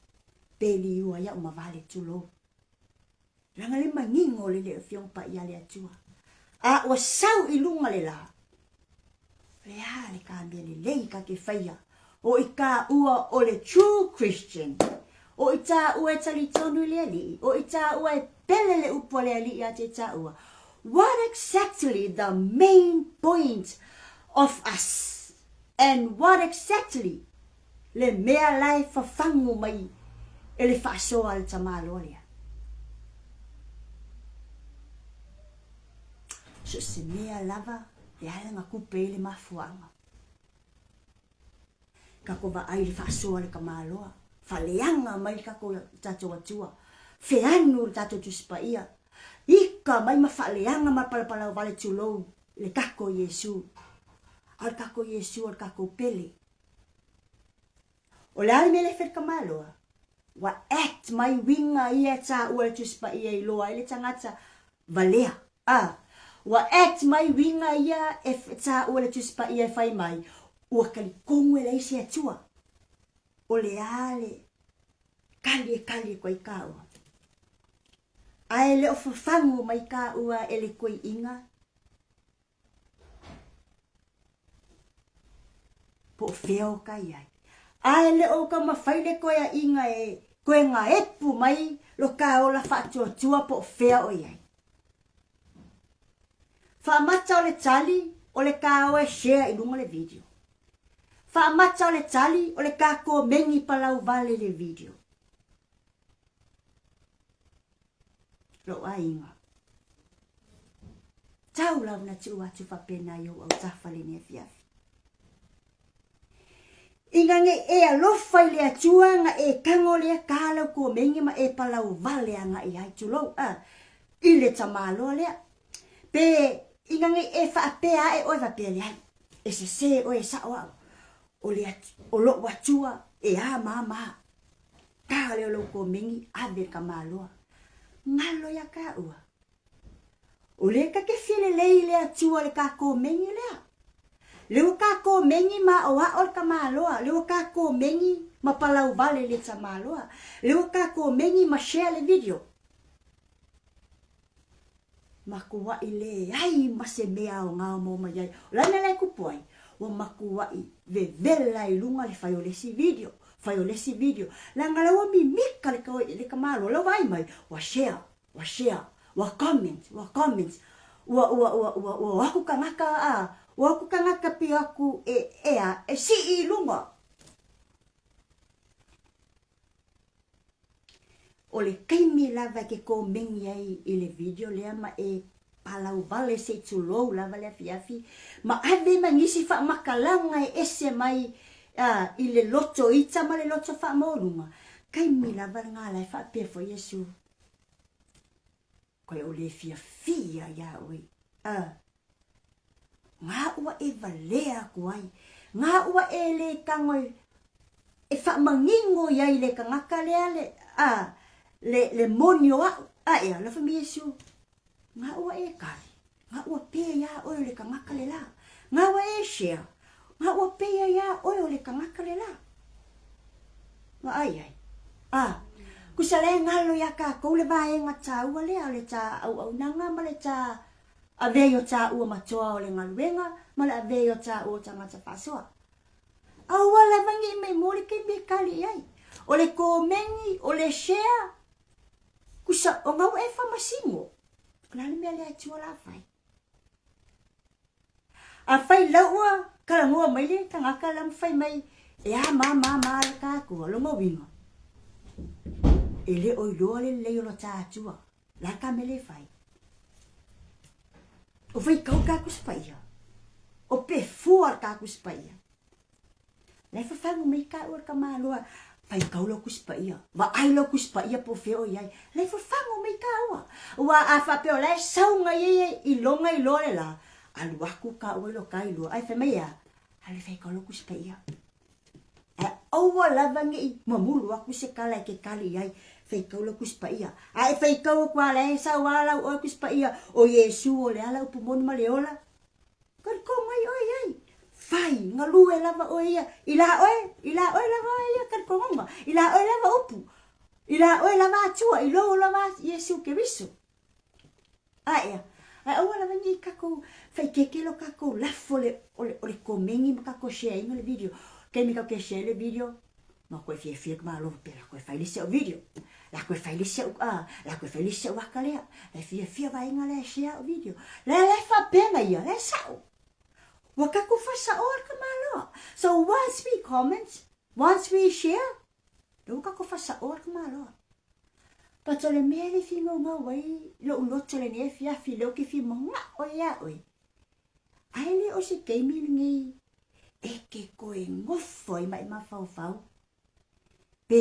pe liua ai au ma vale, tulou. Leaga le manino le le Afioga Paia a le Atua. A ua sau i luga le la, le a le ka mea lelei ka te faia, o i ka ua o le true Christian, o i tā ua e talitonu i le Alii, o i tā ua e pele le upu a le Alii a te tā ua. What exactly the main point of us and what exactly le mea la e fafagu mai e le faasoa a le tamaloa lea? So se mea lava e ala na kupe i le mafuaaga. Kako vaai le faasoa le tamaloa, faaleaga mai le kako tatou Atua, feanu le tatou Tusi Paia, ika mai ma faaleaga ma palapalau vale tulou le kako Iesu. A o le kako Iesu o le kakou pele. O le a le mea le fai le tamaloa? Ua act mai uiga ia e taua e le Tusi Paia i loa ai le tagata valea. A, ua act mai uiga ia e taua e le Tusi Paia e fai mai, ua talitonu e leai se Atua. O le a le kali e kali aku ai kāua. A e le o fafagu mai kāua e le koiʻiga Po o fea o ka i ai. A e le o taumafai le koeaʻiga e koe gaepu mai lo ka ola faatuatua po o fea o i ai. Faamata o le tali o le ka oe share i luga o le video. Faamata o le tali o le ka komeni palau vale le video. Lou aiga. Tau lava na tuu atu faapena i ou autafa lenei afiafi. Ina nei e alofa i le Atua na e tago lea ta lau komeni ma e palau vale agai ai, tulou, a, i le tamaloa lea. Pe ina nei e faapea ae oe faapea leai, e sese oe e sao au, o le, o lou Atua e a ma ma. Ta lea o lou komeni ave le tamaloa. Galo ia taua. O lea ta te fia lelei i le Atua le ta komeni lea. Le ua ta komeni ma aoao le tamaloa, le ua ta komeni ma palau vale le tamaloa, le ua ta komeni ma share le video. Makuaʻi leai ma se mea aoga o mo mai ai. O le a le mea la e kupu ai? Ua makuaʻi vevela i luga le fai o le isi video, fai o le isi video. Leaga la ua mimika le le tamaloa, la ua vaai mai, ua share, ua share, ua comment, ua comment. Ua, ua, ua, ua, ua o aku kanaka, a, ua o aku kanaka pio aku e, e a, e siʻi i luga. O le kaimi lava e ke komeni ai i le video lea ma e palau wale se i tulou lava le afiafi ma ave ma nisi faamakalaga e ese mai i le loto ita ma le loto faamaualuga, kaimi lava lena la e faapea foi Iesu, Koe o le fiafia iā ʻoe, a ngā ua e walea aku ai, ngā ua e le tago e faamanino i ai le kanaka lea le, a, le, le moni o aʻu, a ea, alofa mai Iesu, ngā ua e kali, ngā ua pea iā ʻoe o le kanaka le lā, ngā ua e share, ngā ua pea iā ʻoe o le kanaka le lā. Vaai ai. A, kusa la e ngalo iā kākou le vaega tāua lea o le tā auaunaga ma le tā avea i o tāua matoa o le galuega ma le avea i o tāua o tagata faasoa. Aua lava ne i mai mo le taimi e kali i ai. O le komeni, o le share, kusa o ngau e whamasino. O le a le mea lea e tua la fai. A fai lau ua talanoa mai le tagata la ma fai mai e a ma ma ma le ka atua, lona uiga, e le o iloa le lelei o lo ta atua, la ka mele fai. O fai kau ka kusi paia, o pe fua ka kusi paia. La e fafagu mai ka ua ka maloa, fai kau lau Kusi Paia, vaai lau Kusi Paia po o fea o i ai. La e fafagu mai ka ua. Ua a faapea o la e sau ngai ai i loga i loa le la, alu aku ka ua i lo ka ilua, ae fai mai e a, alu e fai kau lau Kusi Paia. Ae aua lava ne i mamulu aku se kala e ke kali i ai, fai kau lau Kusi Paia. A e fai kau aku a la e sau a lau oe Kusi Paia, o Iesu o le ala upu moni ma le ola. Kalikō mai ʻoe ai. Fai, galue lava ʻoe ia. I lā ʻoe, i lā ʻoe lava ʻoe ia kalikōngonga. I lā ʻoe lava upu. I lā ʻoe lava Atua, i lou lava Iesu Keriso. A ea, ae aua lava nei kākou whaikeke lo kākou lafo le, o le, o le komeni ma kākou share ina le video. Kaimi kākou ke share le video, Ma koe fiafia ka malo pe la koe fai le isi au video. La koe fai le isi au, ah, la koe fai le isi au aka lea. La fiafia vaenga lea share au video. La la faapea ia, la sa'o. Ua kakou faasa'oa le tamaloa. So once we comment, once we share, la ua kakou faasa'oa le tamaloa. But o le mea le fingaugau ai lo'u loto lenei afiafi lea ou te fia mana'o ai iā oe, Ae le o se taimi lenei e ke koe nofo ai ma e mafaufau, pe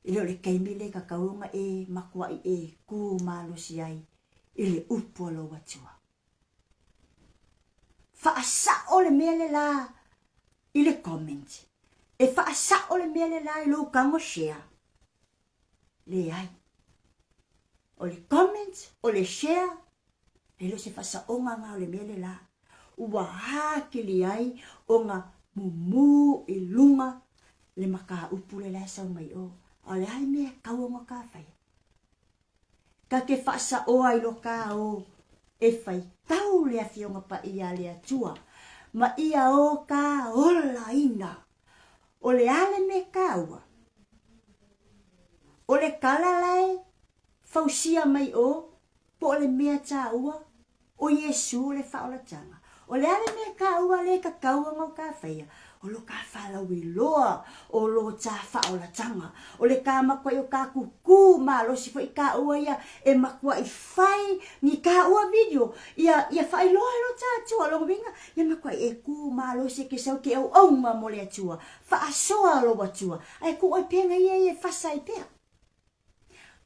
e le o le taimi lea e tatau ona e matuaʻi e kū malosi ai i le upu a lou Atua. Faasao le mea le la i le comment. E faasao le mea le la i lou tago share. Leai. O le comment, o le share, e le o se faasaoga na o le mea le la. Ua atili ai ona mumu i luga le mataupu le la e sau mai o. A o le a le mea e tau ona ka faia? Ka te faasaoa i lo ka o e faitau le Afioga Paia a le Atua ma ia o ka olaina. O le a le mea taua? O le tala la e fausia mai o, po o le mea taua, o Iesu o le faaolataga. O le a le mea taua lea e tatau ona o ta faia? O lo ta faalauiloa o lo ta faaolataga. O le ta matuai o ta kukū malosi foi taua ia e matuai fai ni taua video ia ia faailoa e lo ta Atua. Lona uiga, ia matuai e kū malosi e ke sau ke auauna mo le Atua. Faasoa lou Atua. Ae kū ʻoe pea ia ia e fasa ai pea.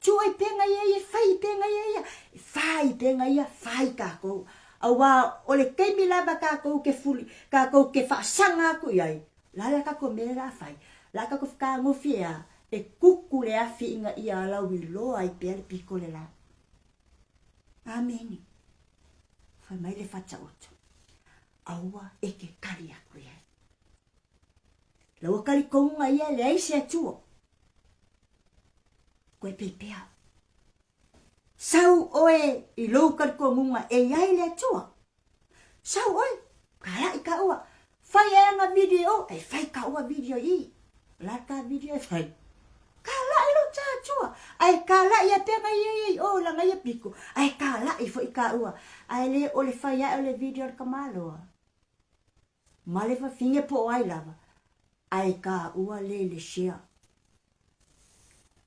Tū ai pea ia ia, fai pea ia ia, fai pea ia, fai kākou. Auā o le taimi lava kākou ke fuli, kākou ke faasaga aku i ai, la la kākou mea la fai, la kākou whakāgofie a, e kuku le afi ina ia lauiloa ai pea le piko le la. Amene. Fai mai le Fataoto, aua e ke kali aku i ai. Laua kali kounga ia e leai se Atua. Koe pei pea. Sau oe i lou talitonuga e i ai le Atua. Sau oe, kalaʻi kaua. Fai e aga video, e fai kaua video i. La ka video e fai. Kalaʻi lo tātua. Ae kalaʻi a pea ngai ia i o la ngai ia piko. Ae kalaʻi foi kaua. Ae le o le fai ae o le video le kamaloa. Ma le fafine po o ai lava, ae kaua le le share.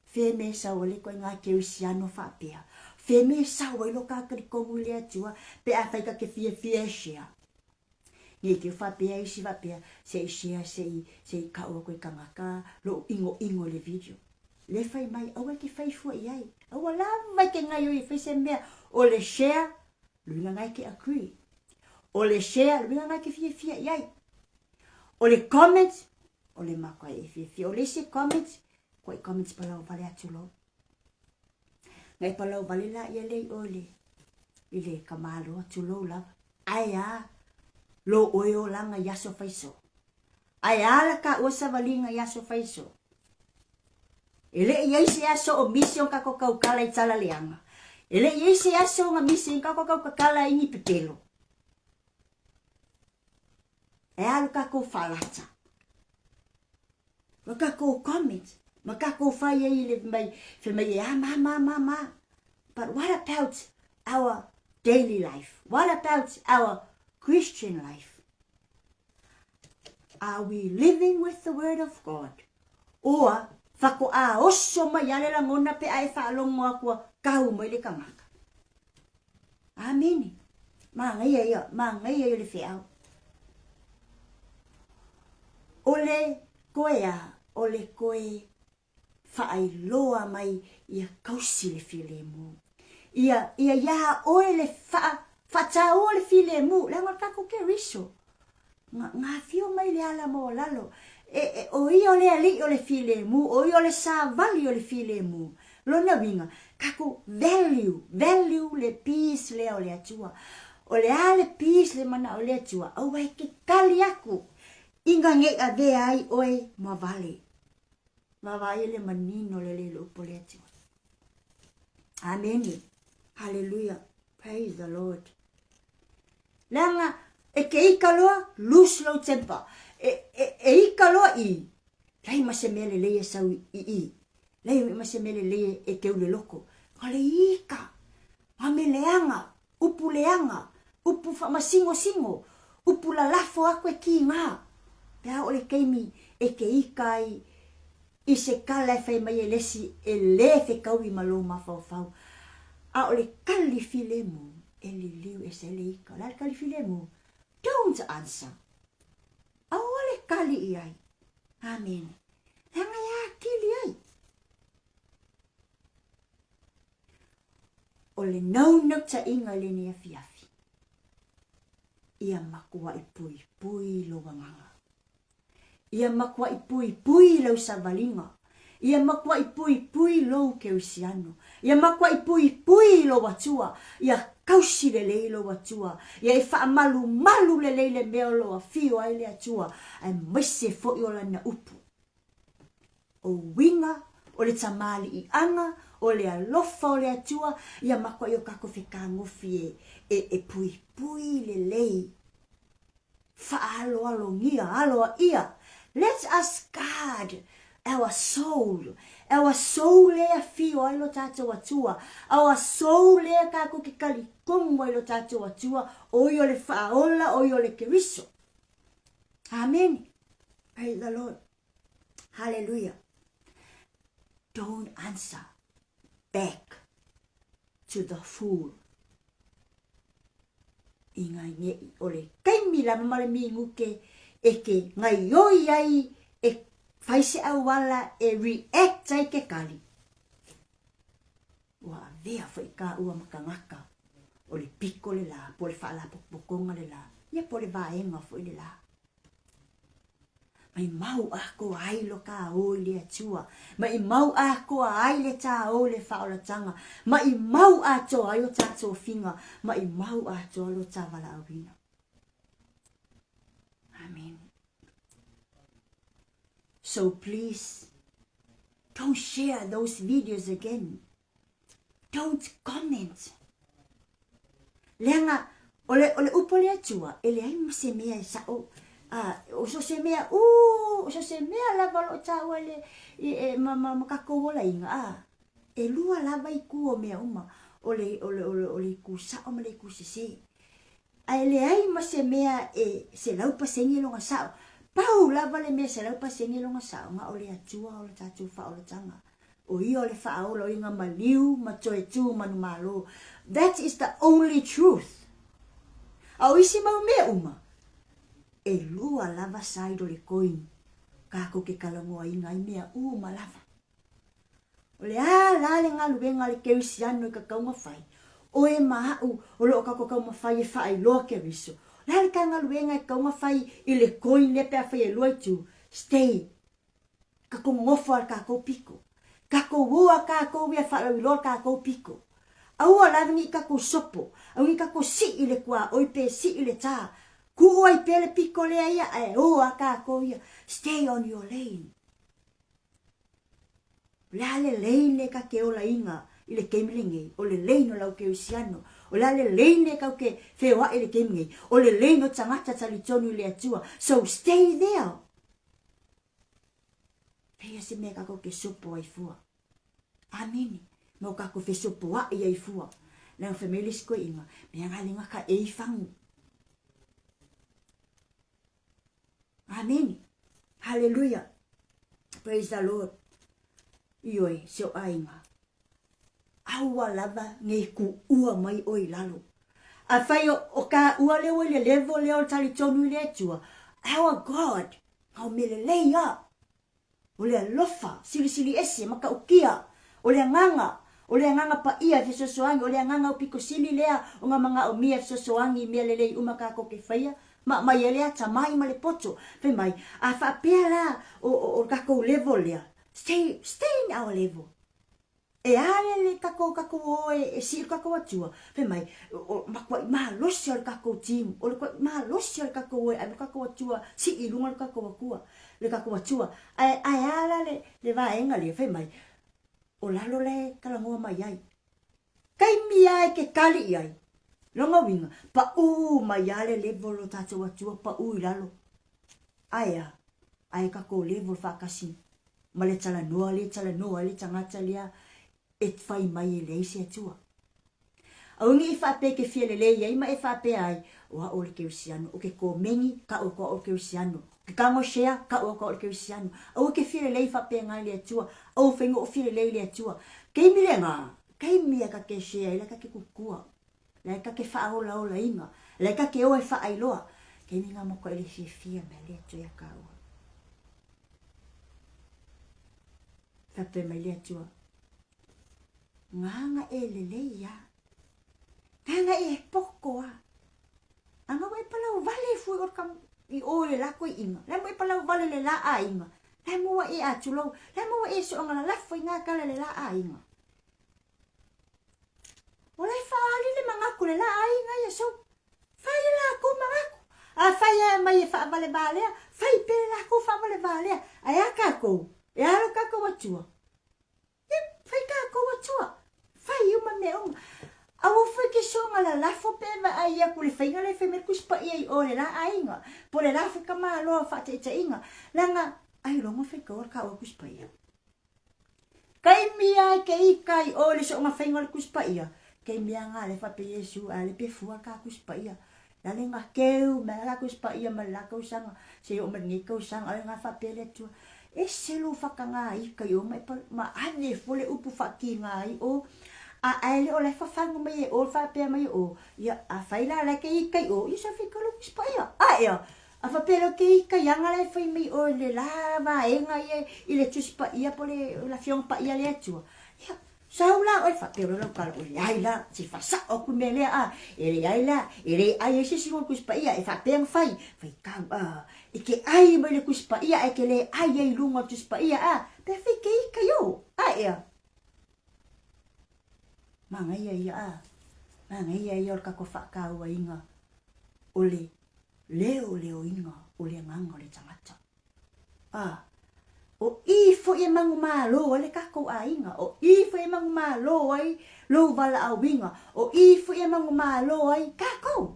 Fe me sau ai le ituaiga kerisiano faapea? Fe me sau ai lo ka talitonu i le Atua pe afai ta te fiafia e share? Nei te faapea isi faapea, se i share se i se i kau aku i tagata lou inoino i le video. Le fai mai, aua e te fai fua i ai. Aua lava e te gaioi e fai se mea o le share Luiga na e te agree. O le share, luiga na e te fiafia i ai. O le comment, o le matua e fiafia. O le isi comment, ko i comment palau vale atu lo. Na e palau vale la ia lei o le, i le kamalo atu lo lava. Ae a, lo oe o langa i aso faiso. Ae a la ka ua savaliga i aso faiso. E le i ai se aso o misi o kako kaukala i tala leaga. E le i ai se aso o misi o kako kaukakala i ni pepelo. E a lo kakou faalata. Ma kakou comment. Ma kakou fai ai le mai, fe mai e a ma ma ma ma. But what about our daily life? What about our Christian life? Are we living with the word of God? Or fakoʻā oso mai a le lagona pe a e faalogo aku a kau mai le kanaka. Amene. Manaia ia, manaia ia le feau. O le koe a, o le koe faailoa mai ia kausi le filemu. Ia, ia iā oe le faa, faataua le filemu, leaga o le tatou Keriso. Nga, nga afio mai le ala maualalo. E, e, o ia o le alii o le filemu, o ia o le savali o le filemu. Lona uiga, tatou value, value le peace lea o le Atua. O le a le peace le manao o le Atua, aua e te kali aku i nga nei avea ai oe ma vale. Vaavaai le manino lelei le upu o le Atua. Amene. Haleluia. Praise the Lord. Leaga e ke ika loa, lose lou temper. E, e, e ika loa i, leai ma se mea lelei e sau i i. Leai ma se mea lelei e keu le loko. Ka le ika. Nga me leaga, upu leaga, upu faamasingosingos, upu lalafo aku e kīgā. Pe a oo le taimi e te ika ai i se kala e fai mai e le isi e lē fekaui ma lou mafaufau, a o le kali filemu e liliu ese ai le ika. O le a le kali filemu? Don't answer. Aua le kali i ai. Amene. Leaga e akili ai. O le naunautaiga i lenei afiafi, ia makuaʻi puipui lou agaga. Ia makuaʻi puipui lau savaliga. Ia makuaʻi puipui lou kerisiano. Ia makuaʻi puipui lou Atua. Ia kausi lelei lou Atua. Ia e faamalumalu lelei le mea o lo o afio ai le Atua, aemaise foi o Lana upu. O uiga, o le tamaliiaga, o le alofa o le Atua, ia makuaʻi o kakou fekagofi e, e, e puipui lelei. Faaloalogia, aloaia. Let us guard our soul. Our soul e afio ai lo tatou Atua. Our soul e kakou ke talitonu ai lo tatou Atua, o ia o le Faaola, o ia o le Keriso. Amene. Praise the Lord. Hallelujah. Don't answer back to the fool. I ngai nei o le taimi lava ma le minute e te gaioi ai e fai se auala e react ai ke kali. Ua avea foi kāua ma tagata o le piko le la, po o le faalapotopotoga le la, ia po o le vaega foi le la. Maimau atoa ai lo tāō i le Atua, maimau atoa ai le tāō i le faaolataga, maimau atoa ai o tā tofiga, maimau atoa lo tā valaauina. Amen. So please, don't share those videos again. Don't comment. Leaga, o le, o le upu a le Atua, e leai ma se mea e sa'o, a, o so se mea, ū, o so se mea lava o lo o taua i le, i, e, ma, ma, ma kakou olaina, a, e lua lava itu o mea uma, o le, o le, o le, o le itu sa'o ma le itu sesē. A e leai ma se mea e 100% lona sa'o. Pau lava le mea 100% lona sa'o, na o le Atua o le tatou faaolataga. O ia o le faaola, o ia na maliu ma toe tu manumalo. That is the only truth. A o isi mau mea uma, e lua lava side o le coin kakou ke talanoaina ai mea uma lava. O le a la le galuega a le Kerisiano i ka taumafai? Oe ma aʻu o lo o kakou taumafai e faailoa Keriso. O le a le ta galuega e taumafai i le coin lea pe afai e lua itu? Stay. Kakou nonofo a le kakou piko. Kakou ua kakou ia faalauiloa le kakou piko. Aua lava ne i kakou sopo, aua ne i kakou sii le kuaoi pe sii le tā. Kuu ai pea le piko lea ia ae o a kakou ia. Stay on your lane. O le a le lane e ka ke olaina i le keimi lenei, o le lane o lau Kerisiano. O le a le lane e kau ke feoaʻi i le keimi nei, o le lane o tagata talitonu i le Atua. So stay there. Leai se mea kakou ke sopo ai fua. Amene. Ma o kakou fesopoaʻi ai fua. Leaga fai mai le isi koeʻina, mea nga lenga ka e i fagu. Amene. Haleluia. Praise the Lord. Ioe, se o aiga. Aua lava nei kuua mai oe i lalo. A fai o, o ka ua leo i le level lea o le talitonu i le Atua, our God, ngau mea lelei a. O le alofa, silisili ese, matautia, o le agaga, o le Agaga Paia e fesoasoani, o le agaga aupito sili lea o nga manaomia e fesoasoani i mea lelei uma kakou ke faia, ma aumai ai le atamai ma le poto. Fai mai, a faapea la o, o, o le kakou level lea, stay, stay in our level. E a le, le kakou, kakou o e, e sii le kakou Atua, fai mai, o, matuai malosi o le kakou team, o le matuai malosi o le kakou o e ave le kakou Atua, sii i luga le kakou Atua, le kakou Atua. Ae, ae a la le, le vaega lea, fai mai, O lalo la e talanoa mai ai. Taimi a e ke kali i ai. Lona uiga, paʻū mai a le level o tatou Atua, paʻū i lalo. Ae a? Ae kakou level faatasi ma le talanoa lea e talanoa ai le tagata lea e fai mai e leai se Atua. Aua ne i faapea e te fia lelei ai ma e faapea ai, o au o le Kerisiano, o ke komeni, kaʻu aku au o le Kerisiano, o ke kago share, kaʻu aku au o le Kerisiano. Aua ke fia lelei faapena i le Atua, aua fai no o fia lelei i le Atua. Keimi lena, keimi a ka ke share ai la ka ke kukua, la ka ke faaolaolaina, la ka ke o e faailoa. Keimi nga moko e le fiafia mea le Atua ia kaua. Faapea mai le Atua, Nganga e lelei a. Nganga e poko a. Anga ua e palau vale fue o ka i o le la koe inga. La mo e palau vale le la a inga. La mo ua e a tulou. La mo ua e so anga la lafo i ngā kala le la a inga. O lai whaali le mangaku le la a inga ia so. Fai e lākou mangaku. A fai e mai e whaavale valea, fai pe le lākou whaavale valea. Ae a kākou, e alo kākou atua. Ia, fai kākou Atua. Fai uma mea uma. Aua foi ke soga lalafo pe vaai aku le faiga lea e fai mai le Tusi Paia i o le la aiga, po le la foi ka Malo a faataitaiga, leaga ailoga fai kaua le kāua Tusi Paia. Kaimi a e ke ika i o le soga faiga o le Tusi Paia, kei mea nga le faapea Iesu a le pe fua ka Tusi Paia. La le nga keu mai la Tusi Paia ma le la kausaga, seia oo mai lenei kausaga, ale nga faapea le Atua, Ese lou whakangā ika i o mai pa, ma ave fo le upu whakingā i o, a ae le o lai whawhangu mai e o, whapea mai e o, ia, a whai la lai ke ika i o, ia sa whai ka lou Tusi Paia, a ea, a whapea lou ke ika i anga lai whai mai o le la vaenga ia i le Tusi Paia po le la Fionga Paia le Atua, ia, Sau la oe faapea loa lau tala, o leai la, se faasao atu le mea lea a, e leai la, e le ai ai se isi o le Tusi Paia e faapea ona fai, faitau a, e te ai mai le Tusi Paia ae te le ai ai i luga o le Tusi Paia a, pe fai ke ika i o, a ea. Manaia ia a, manaia ia o le tatou faatauaina o le leoleoina o le agaga o le tagata. A. O i foi e manumalo ai le tatou aiga, o i foi e manumalo ai lou valaauina, o i foi e manumalo ai tatou.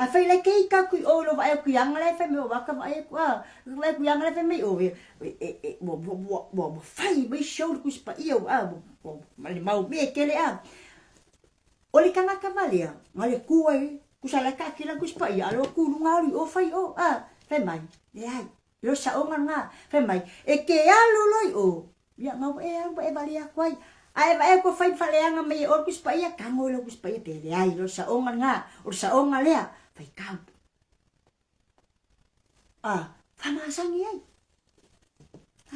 A fai lai ke ika aku i o lo vaai aku i aga la e fai mai ua ka vaai aku a vaai aku i aga la e fai mai o e e e ua ua ua ua ua fai mai show le Tusi Paia ua a ua ma le mau mea e tele a. O le tagata valea na le tu ai tusa la e taatia lana Tusi Paia a lo tu i luga alu i o fai i o a fai mai leai e le o saoga lena fai mai e te alu loa i o Ia, na ua e alu ma e valea atu ai. A e vaai atu ua fai faaleaga mai e oe le Tusi Paia, tago i lau Tusi Paia pe leai, o le saoga lena, o le saoga lea, faitau. A, faamasani ai.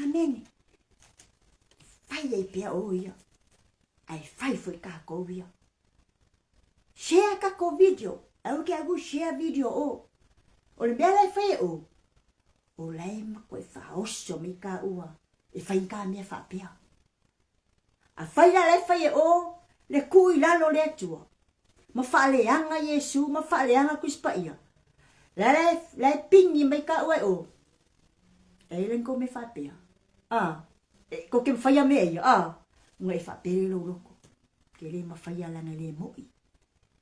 Amene. Fai ai pea o ia, ae fai foi kākou ia. Share kākou video, aua ke agu share video o. O le mea la e fai e o, O la e makuai faaoso mai kāua e fai i ka mea faapea. Afai la la e fai e o le kuu i lalo o le Atua, ma faaleaga Iesu ma faaleaga Tusi Paia, la la e, la e pigi mai kāua e o, e ai la ni kou mea faapea. A, e, kou te mafaia mea ia, a, una e faapele lou loto. Ke le mafaia lana e le moʻi.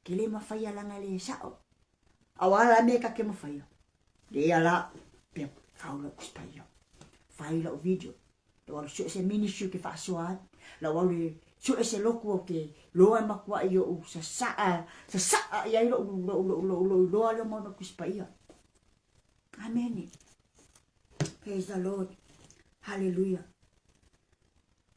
Ke le mafaia lana e le sao. A o a la mea ka ke mafaia? Lea la, pea kau lau Tusi Paia. Fai lau video. Lau alu sue se ministry ke faasoa ai. Lau alu e sue se lotu o ke loa e makuaʻi oʻu sasaʻa, sasaʻa i ai loʻu, loʻu, loʻu, loʻu, loʻu iloa lea ma ona Tusi Paia. Amene. Praise the Lord. Hallelujah.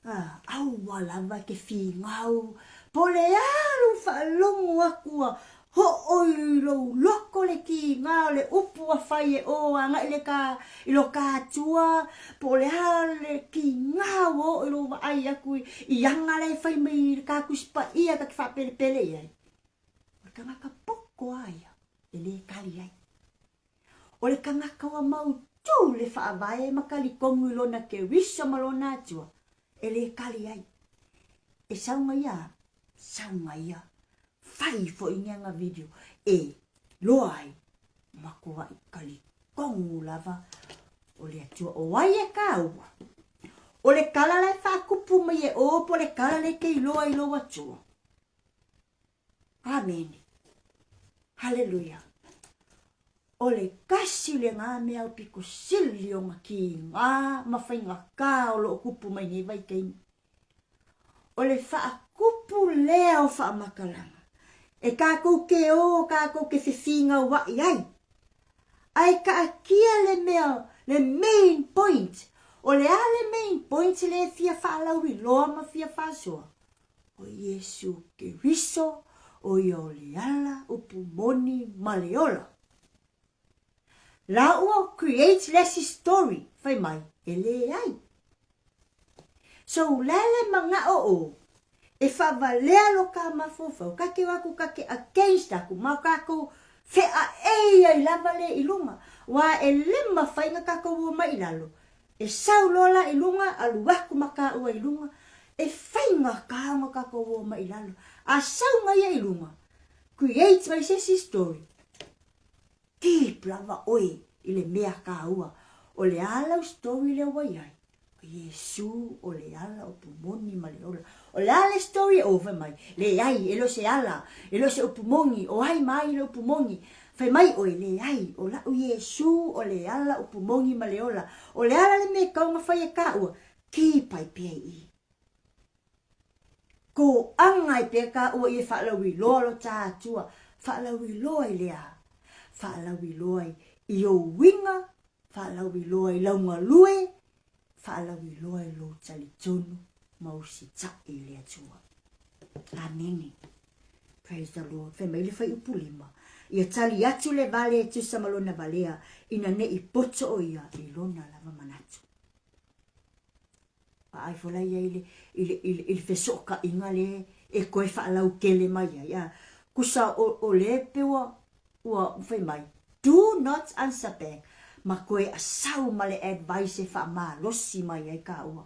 Ah, aua lava ke finau, po le a lou faalogo aku a hoʻoi i lou loko le kīnā o le upu ua fai e ʻo agai le ka i lo ka Atua, po o le a le kīnā ua oo i lou vaai aku i aga la e fai mai i le ka Tusi Paia ka te faapelepele i ai. O le kanaka poko a ia e lē kali ai. O le kanaka ua mautū le faavae ma kalikonu i lona Keriso ma lona Atua, e lē kali ai. E sauga ia, sauga ia, fai foi ni ana video e loa ai matuaʻi kalikonu lava o le Atua. O ai e kāua? O le kala la e faakupu mai e ʻo po o le kala lea e te iloa i lou Atua? Amene. Haleluia. O le kasi lenā mea aupito sili ona kīnā ma faigata o loo kupu mai nei vaitaimi. O le faakupu lea o faamatalaga e kākou ke ō kākou ke fefigauaʻi ai. Ae kaatia le mea, le main point. O le a le main point le fia faalauiloa ma fia faasoa? O Iesu Keriso, ʻo ia o le ala, upu moni ma le ola. La ua create le isi story, fai mai, e leai. So la le manaʻo o, e faawalea lo ka mafaufau, ka ke o aku ka ke against aku, ma o kakou feʻaʻei ai lava le i luna, ua e le mafai na kakou o mai i lalo, E sau loa la i luga, alu aku ma kāua i luga, e faigata ona kākou o mai i lalo. A sau mai ia i luga, create mai se isi story. Keep lava ʻoe i le mea kāua. O le a lau story lea ua i ai? O Iesū o le ala upu moni ma le ola. O le a le story e ʻo? Fai mai, leai, e le o se ala, e le o se upu moni, o ai ma ai le upu moni. Fai mai ʻoe, Leai, ʻo laʻu Iesū o le ala upu moni ma le ola, ʻo le ala le mea kau na fai e kāua, kīpa i pea i i. Kōʻaga i pea kāua i e faalauiloa lo tā Atua, faalauiloa i le a? Faalauiloa i ou uiga, faalauiloa i lau galue, Faalauiloa i lou talitonu ma usitaʻi i le Atua. Amene. Praise the Lord. Fai mai le fuaiupu lima, Ia tali atu le vale e tusa ma lona valea, ina neʻi poto ʻo ia i lona lava manatu. Vaai fola ia i le, i le, i le, i le fesoʻokaʻiga le e koe faalaukele mai ai. A, kusa o, o le pe ua, Ua fai mai, Do not answer back, ma koe a sau ma le advice e faamalosi mai ai kāua.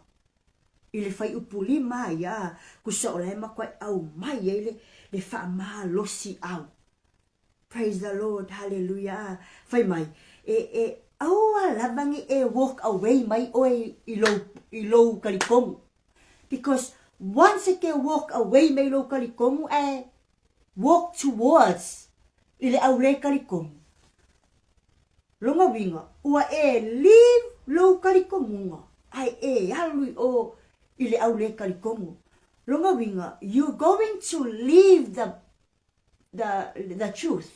I le fuaiupu lima a ia, a kusa o la e makuaʻi ʻau mai ai le, le faamalosi ʻau. Praise the Lord, hallelujah, a fai mai, e, e, Aua lava nei e walk away mai oe i lou, i lou kalikonu. Because once e ke walk away mai lou kalikonu ae walk towards i le au le kalikonu, lona uiga ua e leave lou kalikonuga ae e alu i o i le au le kalikonu. Lona uiga you going to leave the, the, the truth.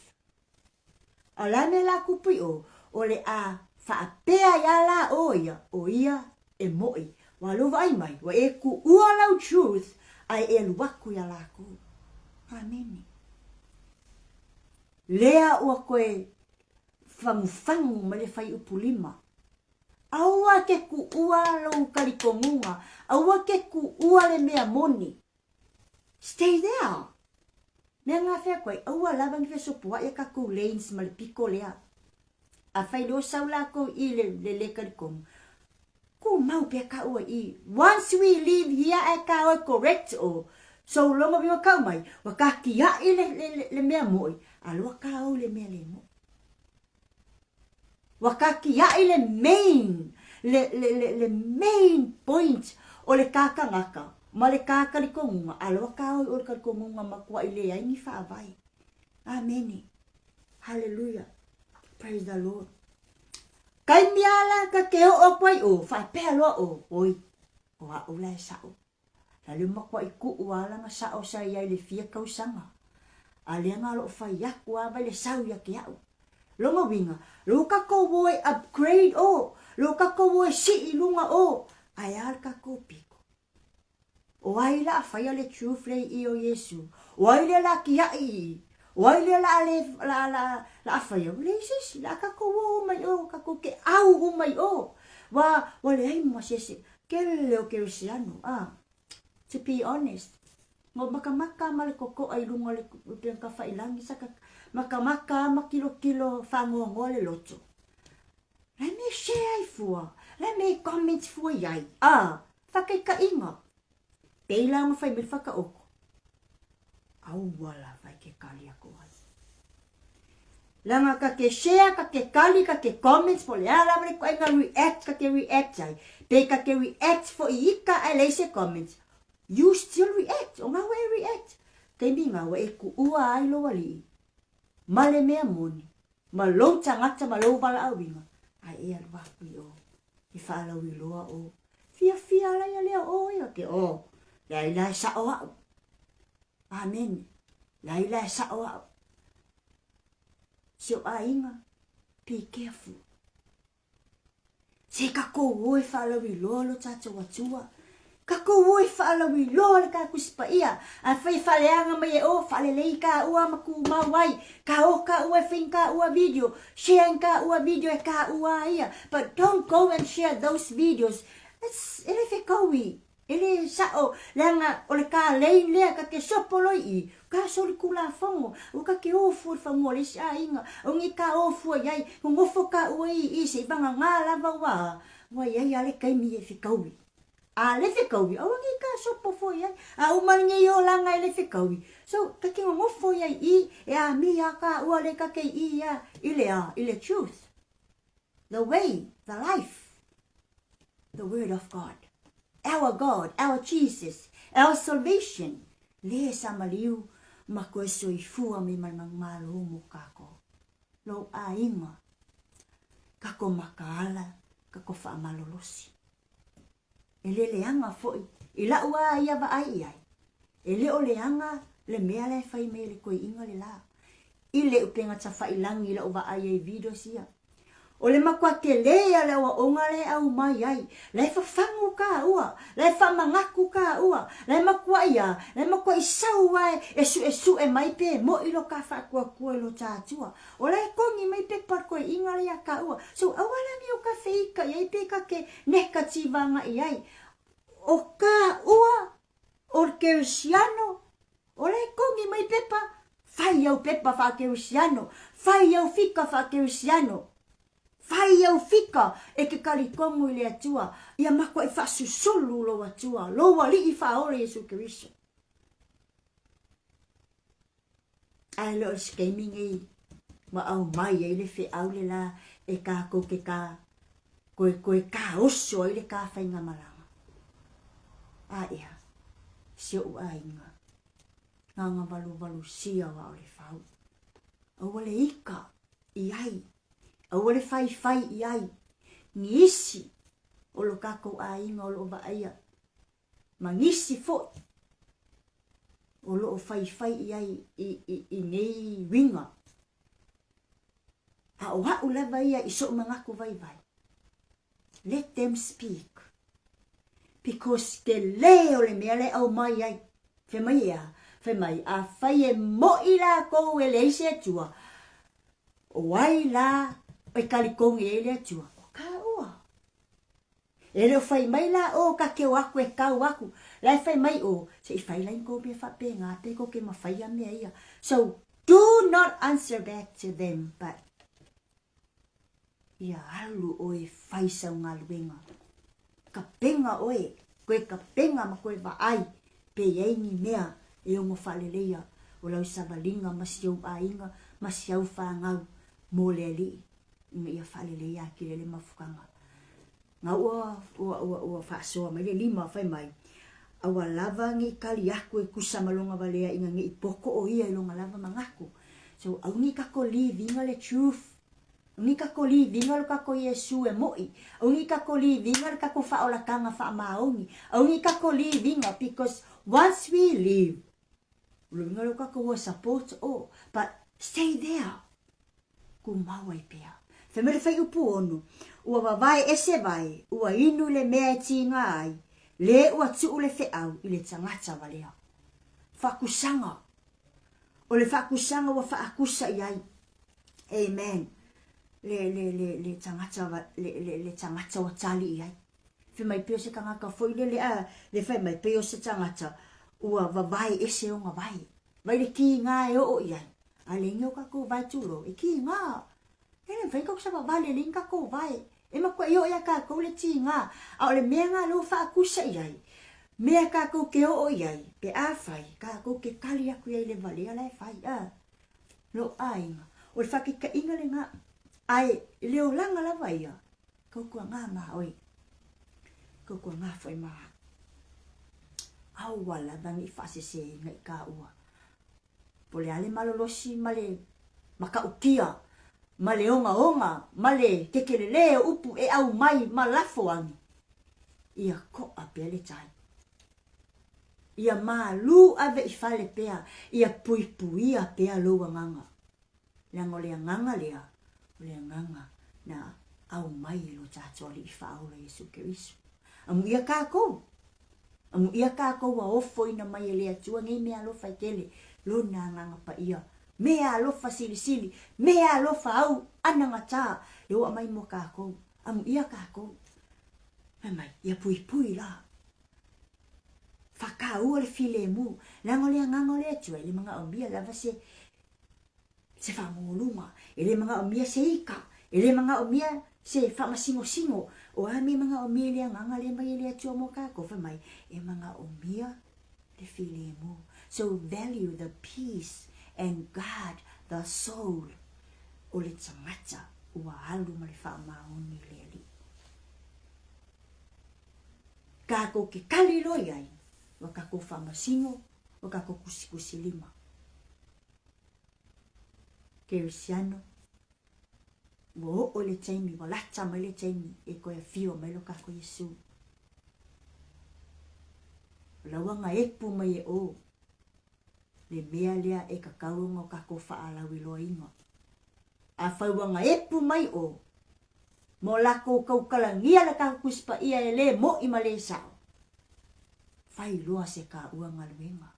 A o le a mea la kupu i o, o le a faapea ai a la o ia, o ia e moʻi. Ua lou vaai mai, ua e kuʻua lau truth a e alu aku iā lākou. Amene. Lea ua koe fagufagu mai le faiupu lima. Aua ke kuʻua lou kalikonuga, aua ke kuʻua le mea moni. Stay there! Mea ngā whea koe, aua lava ni fesopoaʻi a kakou lanes ma le piko lea. Afai loa sau lakou i le le le kalikonu, ku mau pea ka ua i. Once we leave here ae ka oe correct o, so longa wiwa kau mai, ua ka kiaʻi le, le, le, le mea moʻi, a loa ka ou le mea le moʻi. Ua kakiaʻi le main, le, le, le, le main point o le kākangaka ma le kākalikonuga, a loa kā oi o le kalikonuga ma kuaʻi leai ni faavae. Amene. Hallelujah. Praise the Lord. Kaimi ala ka ke o'o aku ai o, faapea loa o, oi, o a'u la e sa'o. La le makuaʻi kuʻu a lana saʻo sa iai le fia kausaga. A lea nga loʻo fai aku a vai le sau ia ke aʻu. Lona uiga, lo kakou o e upgrade o, lo kakou o e siʻi lunga o, ae a le kakou piko. O ai la a faia le truth le i o Iesu? O ai lea la kiaʻi i? O ai lea la a le, la, la, la a faia? Ua leai se isi, la a kakou o uma i o, kakou ke au uma i o. Wa, ua leai ma se isi. Kele o Kerisiano, a, to be honest, ngo makamaka ma le kokoʻa i lunga o le upegatafailagi, sa ka makamaka a ma kilokilo fagoagoa le loto. Le me share ai fua, le me comment fua iai, a, whakaikaʻiga. Pei la ona fai mai le whakaoko. Aua lava i ke kali aku ai. Leaga ka ke share, ka ke kali, ka ke comments po o le a lava le ituaiga react ka ke react ai, pe ka ke react foi ika ae leai se comments, you still react, o ga ua e react. Taimi ga ua e kuua ai lou alii ma le mea moni, ma lou tagata ma lou valaauina, ae e alu aku i o e faalauiloa o fiafia ala ia lea o ia ke o, leai la e sao au. Amene. Leai la e sao au. Si ou aiga, be careful. Se kakou o e faalauiloa lo tatou Atua. Kakou o e faalauiloa le ka Tusi Paia. Afai e faaleaga mai e o, faalelei ka ua ma kumau ai. Ka o ka ua e fai ka ua video, share ka ua video e ka ua ia. But don't go and share those videos. It's, e le fekaui. E le sao, leaga o le kalei lea ka ke sopo loi i ka solikulafono, ua ka ke ofu i le fanua o le isi aiga, o ni ka ofu ai ai, nonofo ka ua i i se i vagagā lava ua ua iai a le taimi e fekaui. A le fekaui, aua nei ka sopo foi ai, a uma nei olaga e le fekaui. So, ka ke nonofo iai i, e amia ka ua le ka ke i ia i le a, i le truth. The way, the life, the word of God. Our God, our Jesus, our salvation. Le sa maliu ma koe soifua mai ma le manumalo mo kākou. Lou aiga, kako makaala, kako faamalolosi. E le leaga foi i laʻu a ia vaai i ai, e le o leaga le mea la e fai mai e le koiʻiga le la. I le upegatafailangi i laʻu vaai ai i videos ia. O le makuā telē a le aoaoga la e aumai ai, la e fafagu kāua, la e faamanatu kāua, la e makuaʻi a, la e makuaʻi sau a e suʻesuʻe mai pe moʻi lo ka faatuatua i lo tā Atua. O la e kogi mai pepa koiʻiga la iā kāua. So aua la nei o ka feikaʻi ai pe ka ke nekativa agaʻi ai. O kāua, o le Kerisiano, o la e kogi mai pepa, fai au pepa faa-Kerisiano, fai au fika faa-Kerisiano, fai au fika e ke kalikomo i le Atua, ia makuaʻi faasusulu lou Atua, lou Alii faaola Iesu Keriso. Ae le o se taimi nei ua aumai ai le feau le la e kākou ke kā koekoe kāoso ai le kā faigamalaga. A ea, si oʻu ʻaiga, gagavaluvalusia wa o le fau. Aua le ika i ai, aua le faifai i ai, nisi o lo kākou ʻaiga o loo vaaia, ma nisi foi o loo faifai i ai i, i, i nei uiga. A o aʻu lava ia i soʻu manatu waiwai. Let them speak. Because tele o le mea le au mai ai. Fai mai e a? Fai mai, afai e moʻi lākou e leai se Atua, o ai lā e kalikogi ai le Atua? O kāua. E le o fai mai la o ka ke o aku e kau aku. La e fai mai o, se i fai la i kou mea faapena pe kou ke mawhai a mea ia. So, do not answer back to them, but ia alu oe fai sau galuega. Kapenga oe, koe kapenga ma koe vaai, pe iai ni mea e ogo faaleleia o lau savaliga ma si ou aiga ma si au fanau mo le Alii, ina ia faaleleia atili ai le mafukaga. Nga ua, ua, ua, ua faasoa mai le lima fai mai, a ua lava nei kali aku e kusa ma longa valea ina nei poko o ia i longa lava manatu. So, au nei kako livinga le truth. Au nei kako livinga lo kako Iesu e moʻi. Au nei kako livinga le kako faaolataga faamaoni. Au nei kako livinga because once we leave, o le uiga lea o kako ua support o, but stay there. Kumau ai pea. Fai mai le faiupu ono, ua wawae ese wae, ua inu i le mea e tīngā ai, lē ua tuu le feau i le tagata walea. Faakusaga. O le faakusaga ua faakusa i ai. Amen. Le, le, le, le tagata, le, le, le tagata ua tali i ai. Fai mai pei o se tagata foi lele, a, le fai mai pei o se tagata ua wawae ese ona wae. Mai le kīngā e oo i ai. A le ingi o kakou vae tulou, e kīngā. E le mawhai kakou savavali, e le ingi kakou vae. E makuaʻi oo iā kakou le tīngā. A o le mea ngā lou whaakusa i ai, mea kakou ke oo i ai, pe a whai, kakou ke kali aku i ai le valea la e whai, a. Lou ʻāina. O le whakikaʻinga le ngā, ae le olaga lava ia, Kau kua ngā mā oi. Kau kua ngā whai mā. Aua lava ni whaasese nga i ka ua. Po le ale malolosi ma le makautia, ma le ongaonga, ma le kekelele o upu e au mai ma lafo agi. Ia koʻa pea le tai. Ia malū ave i fale pea, ia puipuia pea lou agaga. Leaga o le agaga lea, o le agaga na aumai e lo tatou Alii Faaola Iesu Keriso. Amuia kākou, amuia kākou ua ofoina mai e le Atua nei mea alofa e tele, Lona Agaga Paia, mea alofa silisili, mea alofa au anagatā, le ua aumai mo kākou. Amuia kākou. Fai mai, ia puipui la. Whakaua le filemu, leaga o le agaga o le Atua, e le manaomia lava se se faamogoluga, e le manaomia se ika, e le manaomia se faamasinosino, o a mea e manaomia i le agaga lea mai e le Atua mo kākou, fai mai, e manaomia le filemu. So value the peace and guard the soul o le tagata ua alu ma le faamaoni i le Alii. Kākou ke kali loa i ai, ua kākou faamasino, ua kākou kusikusi lima. Kerisiano, ua oo le taimi, ua lata mai le taimi e koe afio mai lo kākou Iesū. O lauanga epu mai e o, le mea lea e kakau ona o kākou whaalauiloainga. A whauanga epu mai o, mo lākou kaukalagia le kākou Tusi Paia e lē moʻi ma lē sao. Whai loa se kāua galuega.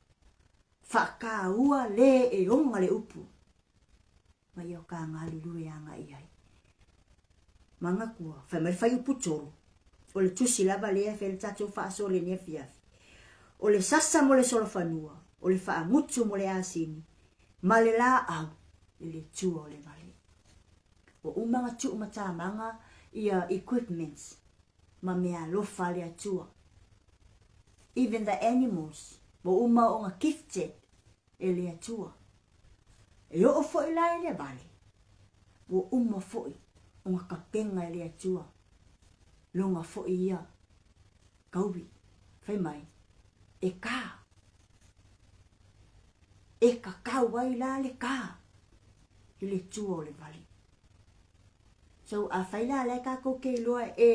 Whakaua lē e oga le upu mai o kā galulue agaʻi ai. Manatua, fai mai le faiupu tolu, o le tusi lava lea e fai le tatou faasoa i lenei afiafi. O le sasa mo le solofanua, o le faagutu mo le asini, ma le laau i le tua o le vale. Ua uma ona tuu matamaga ia equipments ma mea alofa a le Atua. Even the animals, ua uma ona gifted e le Atua. E oo foi la i le vale, ua uma foi. O nga kapenga e le Atua, longa foi ia kaui, fai mai, e ka. E kakau ai la le ka i le tua o le vale. So, afai la la e kakou ke iloa e,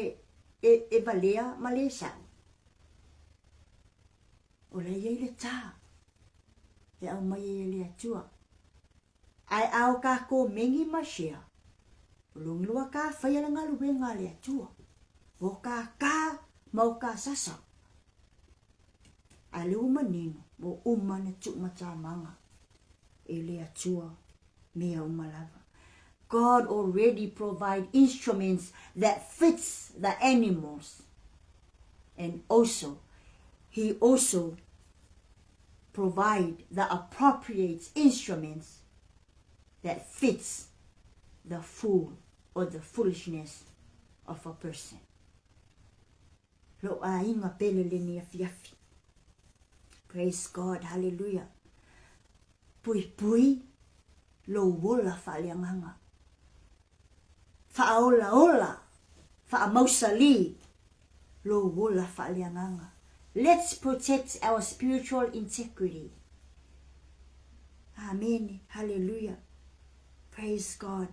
e, e valea ma le sa'o, o la e i ai le tā e aumai ai e le Atua. Ae a o kakou mengi ma share, o logi loa ka faia le galuega a le Atua, o ka ka ma o ka sasa. Ae le ua manino, ua uma na tuumatamaga e le Atua mea uma lava. God already provide instruments that fits the animals and also he also provide the appropriate instruments that fits the fool or the foolishness of a person. Lou aiga pele lenei afiafi. Praise God, hallelujah. Puipui lou ola faaleagaga. Faaolaola, faamausali lou ola faaleagaga. Let's protect our spiritual integrity. Amen. Hallelujah. Praise God.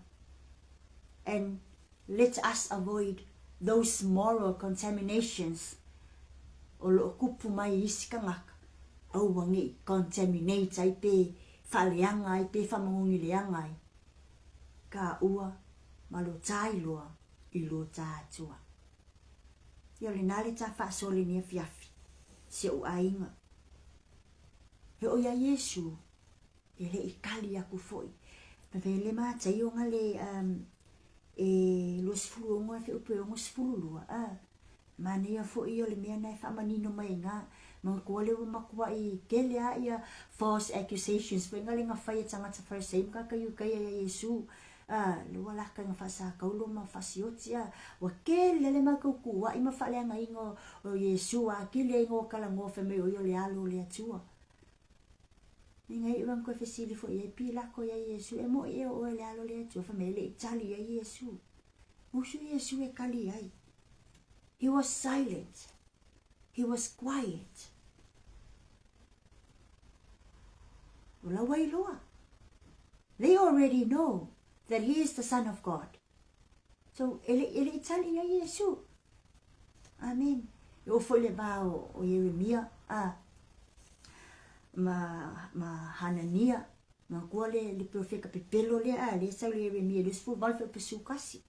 And let us avoid those moral contaminations o loo kupu mai i isi kangaka, aua nei contaminate ai pe faaleaga ai pe faamagogi leaga ai ka ua ma lo tā iloa i lo tā Atua. Ia o lena le tā faasoa lenei afiafi, si ou aiga. He o ia Iesu e le i kali aku foi. Ma fai le Mataio nga le um, e 26 e feupu e 62, a. Manaia foi o le mea na e faamanino mai ai nga, manatua le ua matuai tele a ia false accusations foi nga le nga fai e tagata Pharisee ma tagata Iukaia ia Iesu, a, le ua laka i nga faasakaulo ma faasioti, a, ua tele le matou tuuai ma faaleagaina o Iesu atili ai nga ua talanoa fai mai o ia o le Alo o le Atua. Inga iu ana toe fesili foi i ai Pilato ia Iesu, E moʻi ea o oe le Alo o le Atua? Fai mai, E le i tali ai Iesu. Usu Iesu e kali ai. He was silent. He was quiet. O la ua iloa. They already know that he is the Son of God. So, e le, e le i tali ai Iesu. Amen. E oo foi le va o, o Ieremia, a, ma, ma Hanania, manatua le, le profeta pepelo lea, a, lea e sau le Ieremia 28 fuaiupu 11.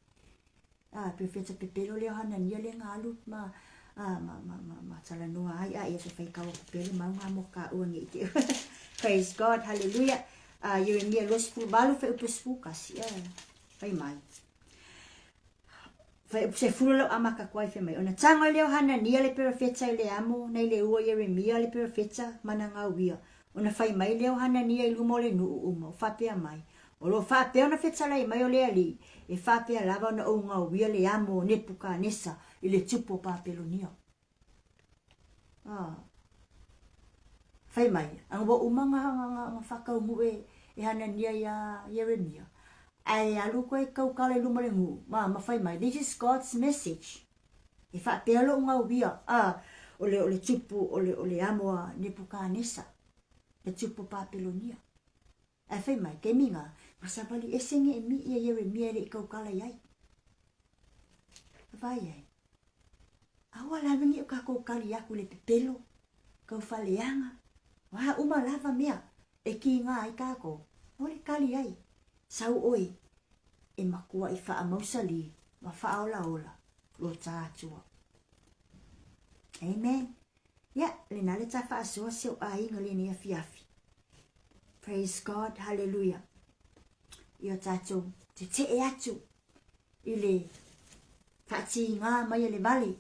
A, profeta pepelo lea o Hanania lea na alu ma, a, ma, ma, ma, ma talanoa ai, a, ia te whai kawa pepelo mau ngā mo ka ua ngi te. Praise God, hallelujah. A, Ieremia 28 fuaiupu 11, a, whai mai. Sefulu lau amaka koa i fai mai, Ona tago ai lea o Hanania le perofeta i le amo nei le ua Ieremia le perofeta ma na gauia, ona fai mai lea o Hanania i luma o le nuu uma, o faapea mai, O lo o faapea ona fetalai mai o le Alii, e faapea lava ona ou gauia le amo o Nepukanesa i le tupu o Papelonia. Fai mai, a ua uma nga, nga, nga, nga whakaungu e, e Hanania i a Ieremia. Ae alu koe kaukala i luma le nuu, ma, ma fai mai, this is God's message. E whaapea lou ngauia, a, o le, o le tupu, o le, o le amo a Nepukanesa, le tupu Papelonia. Ae fai mai, kei mi nga, nga savali ese nge e mi ia Ieremia e le i kaukala i ai. Vai ai. Aua lava ne i o kakou kali aku i le pepelo, kau faleaga, o a uma lava mea e kiga ai kakou, aua le kali ai, sau oe e makuaʻi faamausali ma faaolaola lo ta Atua. Amen. Ia, lena le ta faasoa si ou aiga lenei afiafi. Praise God, hallelujah. Ia tatou tetee atu i le faatigā mai e le vale,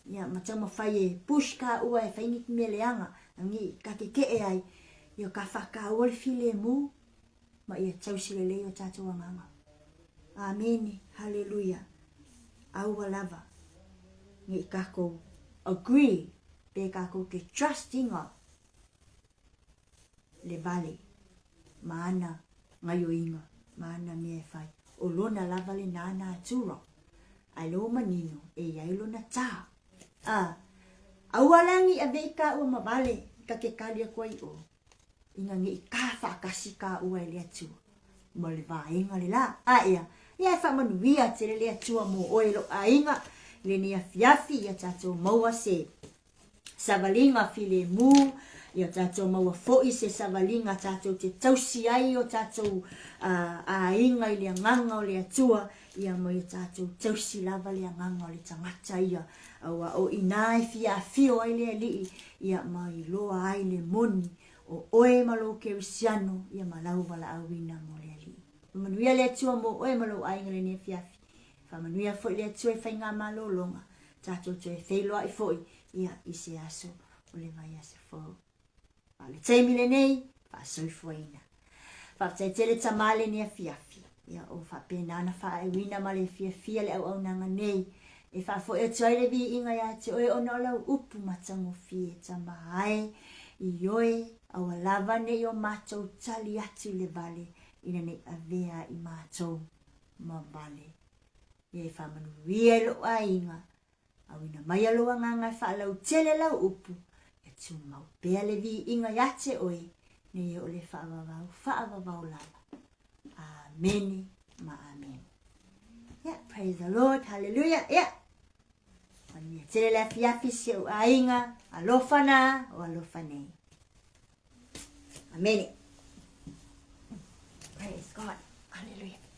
ia ma taumafai e push kāua e fai ni mea leaga, ngi ka kekeʻe ai, ia ka faakāua le filemu, ma ia tausi lelei o tatou agaga. Amene, haleluia. Aua lava nei kakou agree pe kakou ke trust iga le vale ma ana gaioiga ma ana mea e fai. o lona lava lenā natural. Ae lea ua manino e i ai lona tā. A, aua la ne i ave i kāua ma vale ta te kali aku ai i ʻō, ina ne i kā faatasi kāua e le Atua ma le vaega le la. A ea, ia e faamanuia tele le Atua mo oe lou aiga i lenei afiafi, ia tatou maua se savaliga filemu, ia tatou maua foi se savaliga tatou te tausi ai o tatou aiga i le agaga o le Atua, ia ma ia tatou tausi lava le agaga o le tagata ia, aua o i ina e fia afio ai le Alii, ia ma iloa ai le moni o oe ma lou kerisiano, ia ma lau valaauina mo le Alii. Faamanuia le Atua mo oe ma lou aiga i lenei afiafi. Faamanuia foi le Atua i faigamalologa, tatou toe feiloai foi ia i se aso o le vaiaso fou. A o le taimi lenei, faasoifuaina. Faafetai tele Tama lenei afiafi, ia o faapena ona faaeuina ma le fiafia le auaunaga nei, e faafoi atu ai le viiga ia te oe ona o lau upu matagofie, Tama ae, ioe, aua lava ne i o matou tali atu i le vale ina nei avea i matou ma vale. Ia e faamanuia i lou aiga, auina maia lou agaga e faalautele lau upu, ia tumau pea le viiga ia te oe, nei o le faavavau faavavau lava. Amene ma amene. Yeah, praise the Lord, hallelujah. Yeah. Manuia tele le afiafi si ou aiga, alofa na, o alofa nei. Amene. Praise God. Hallelujah.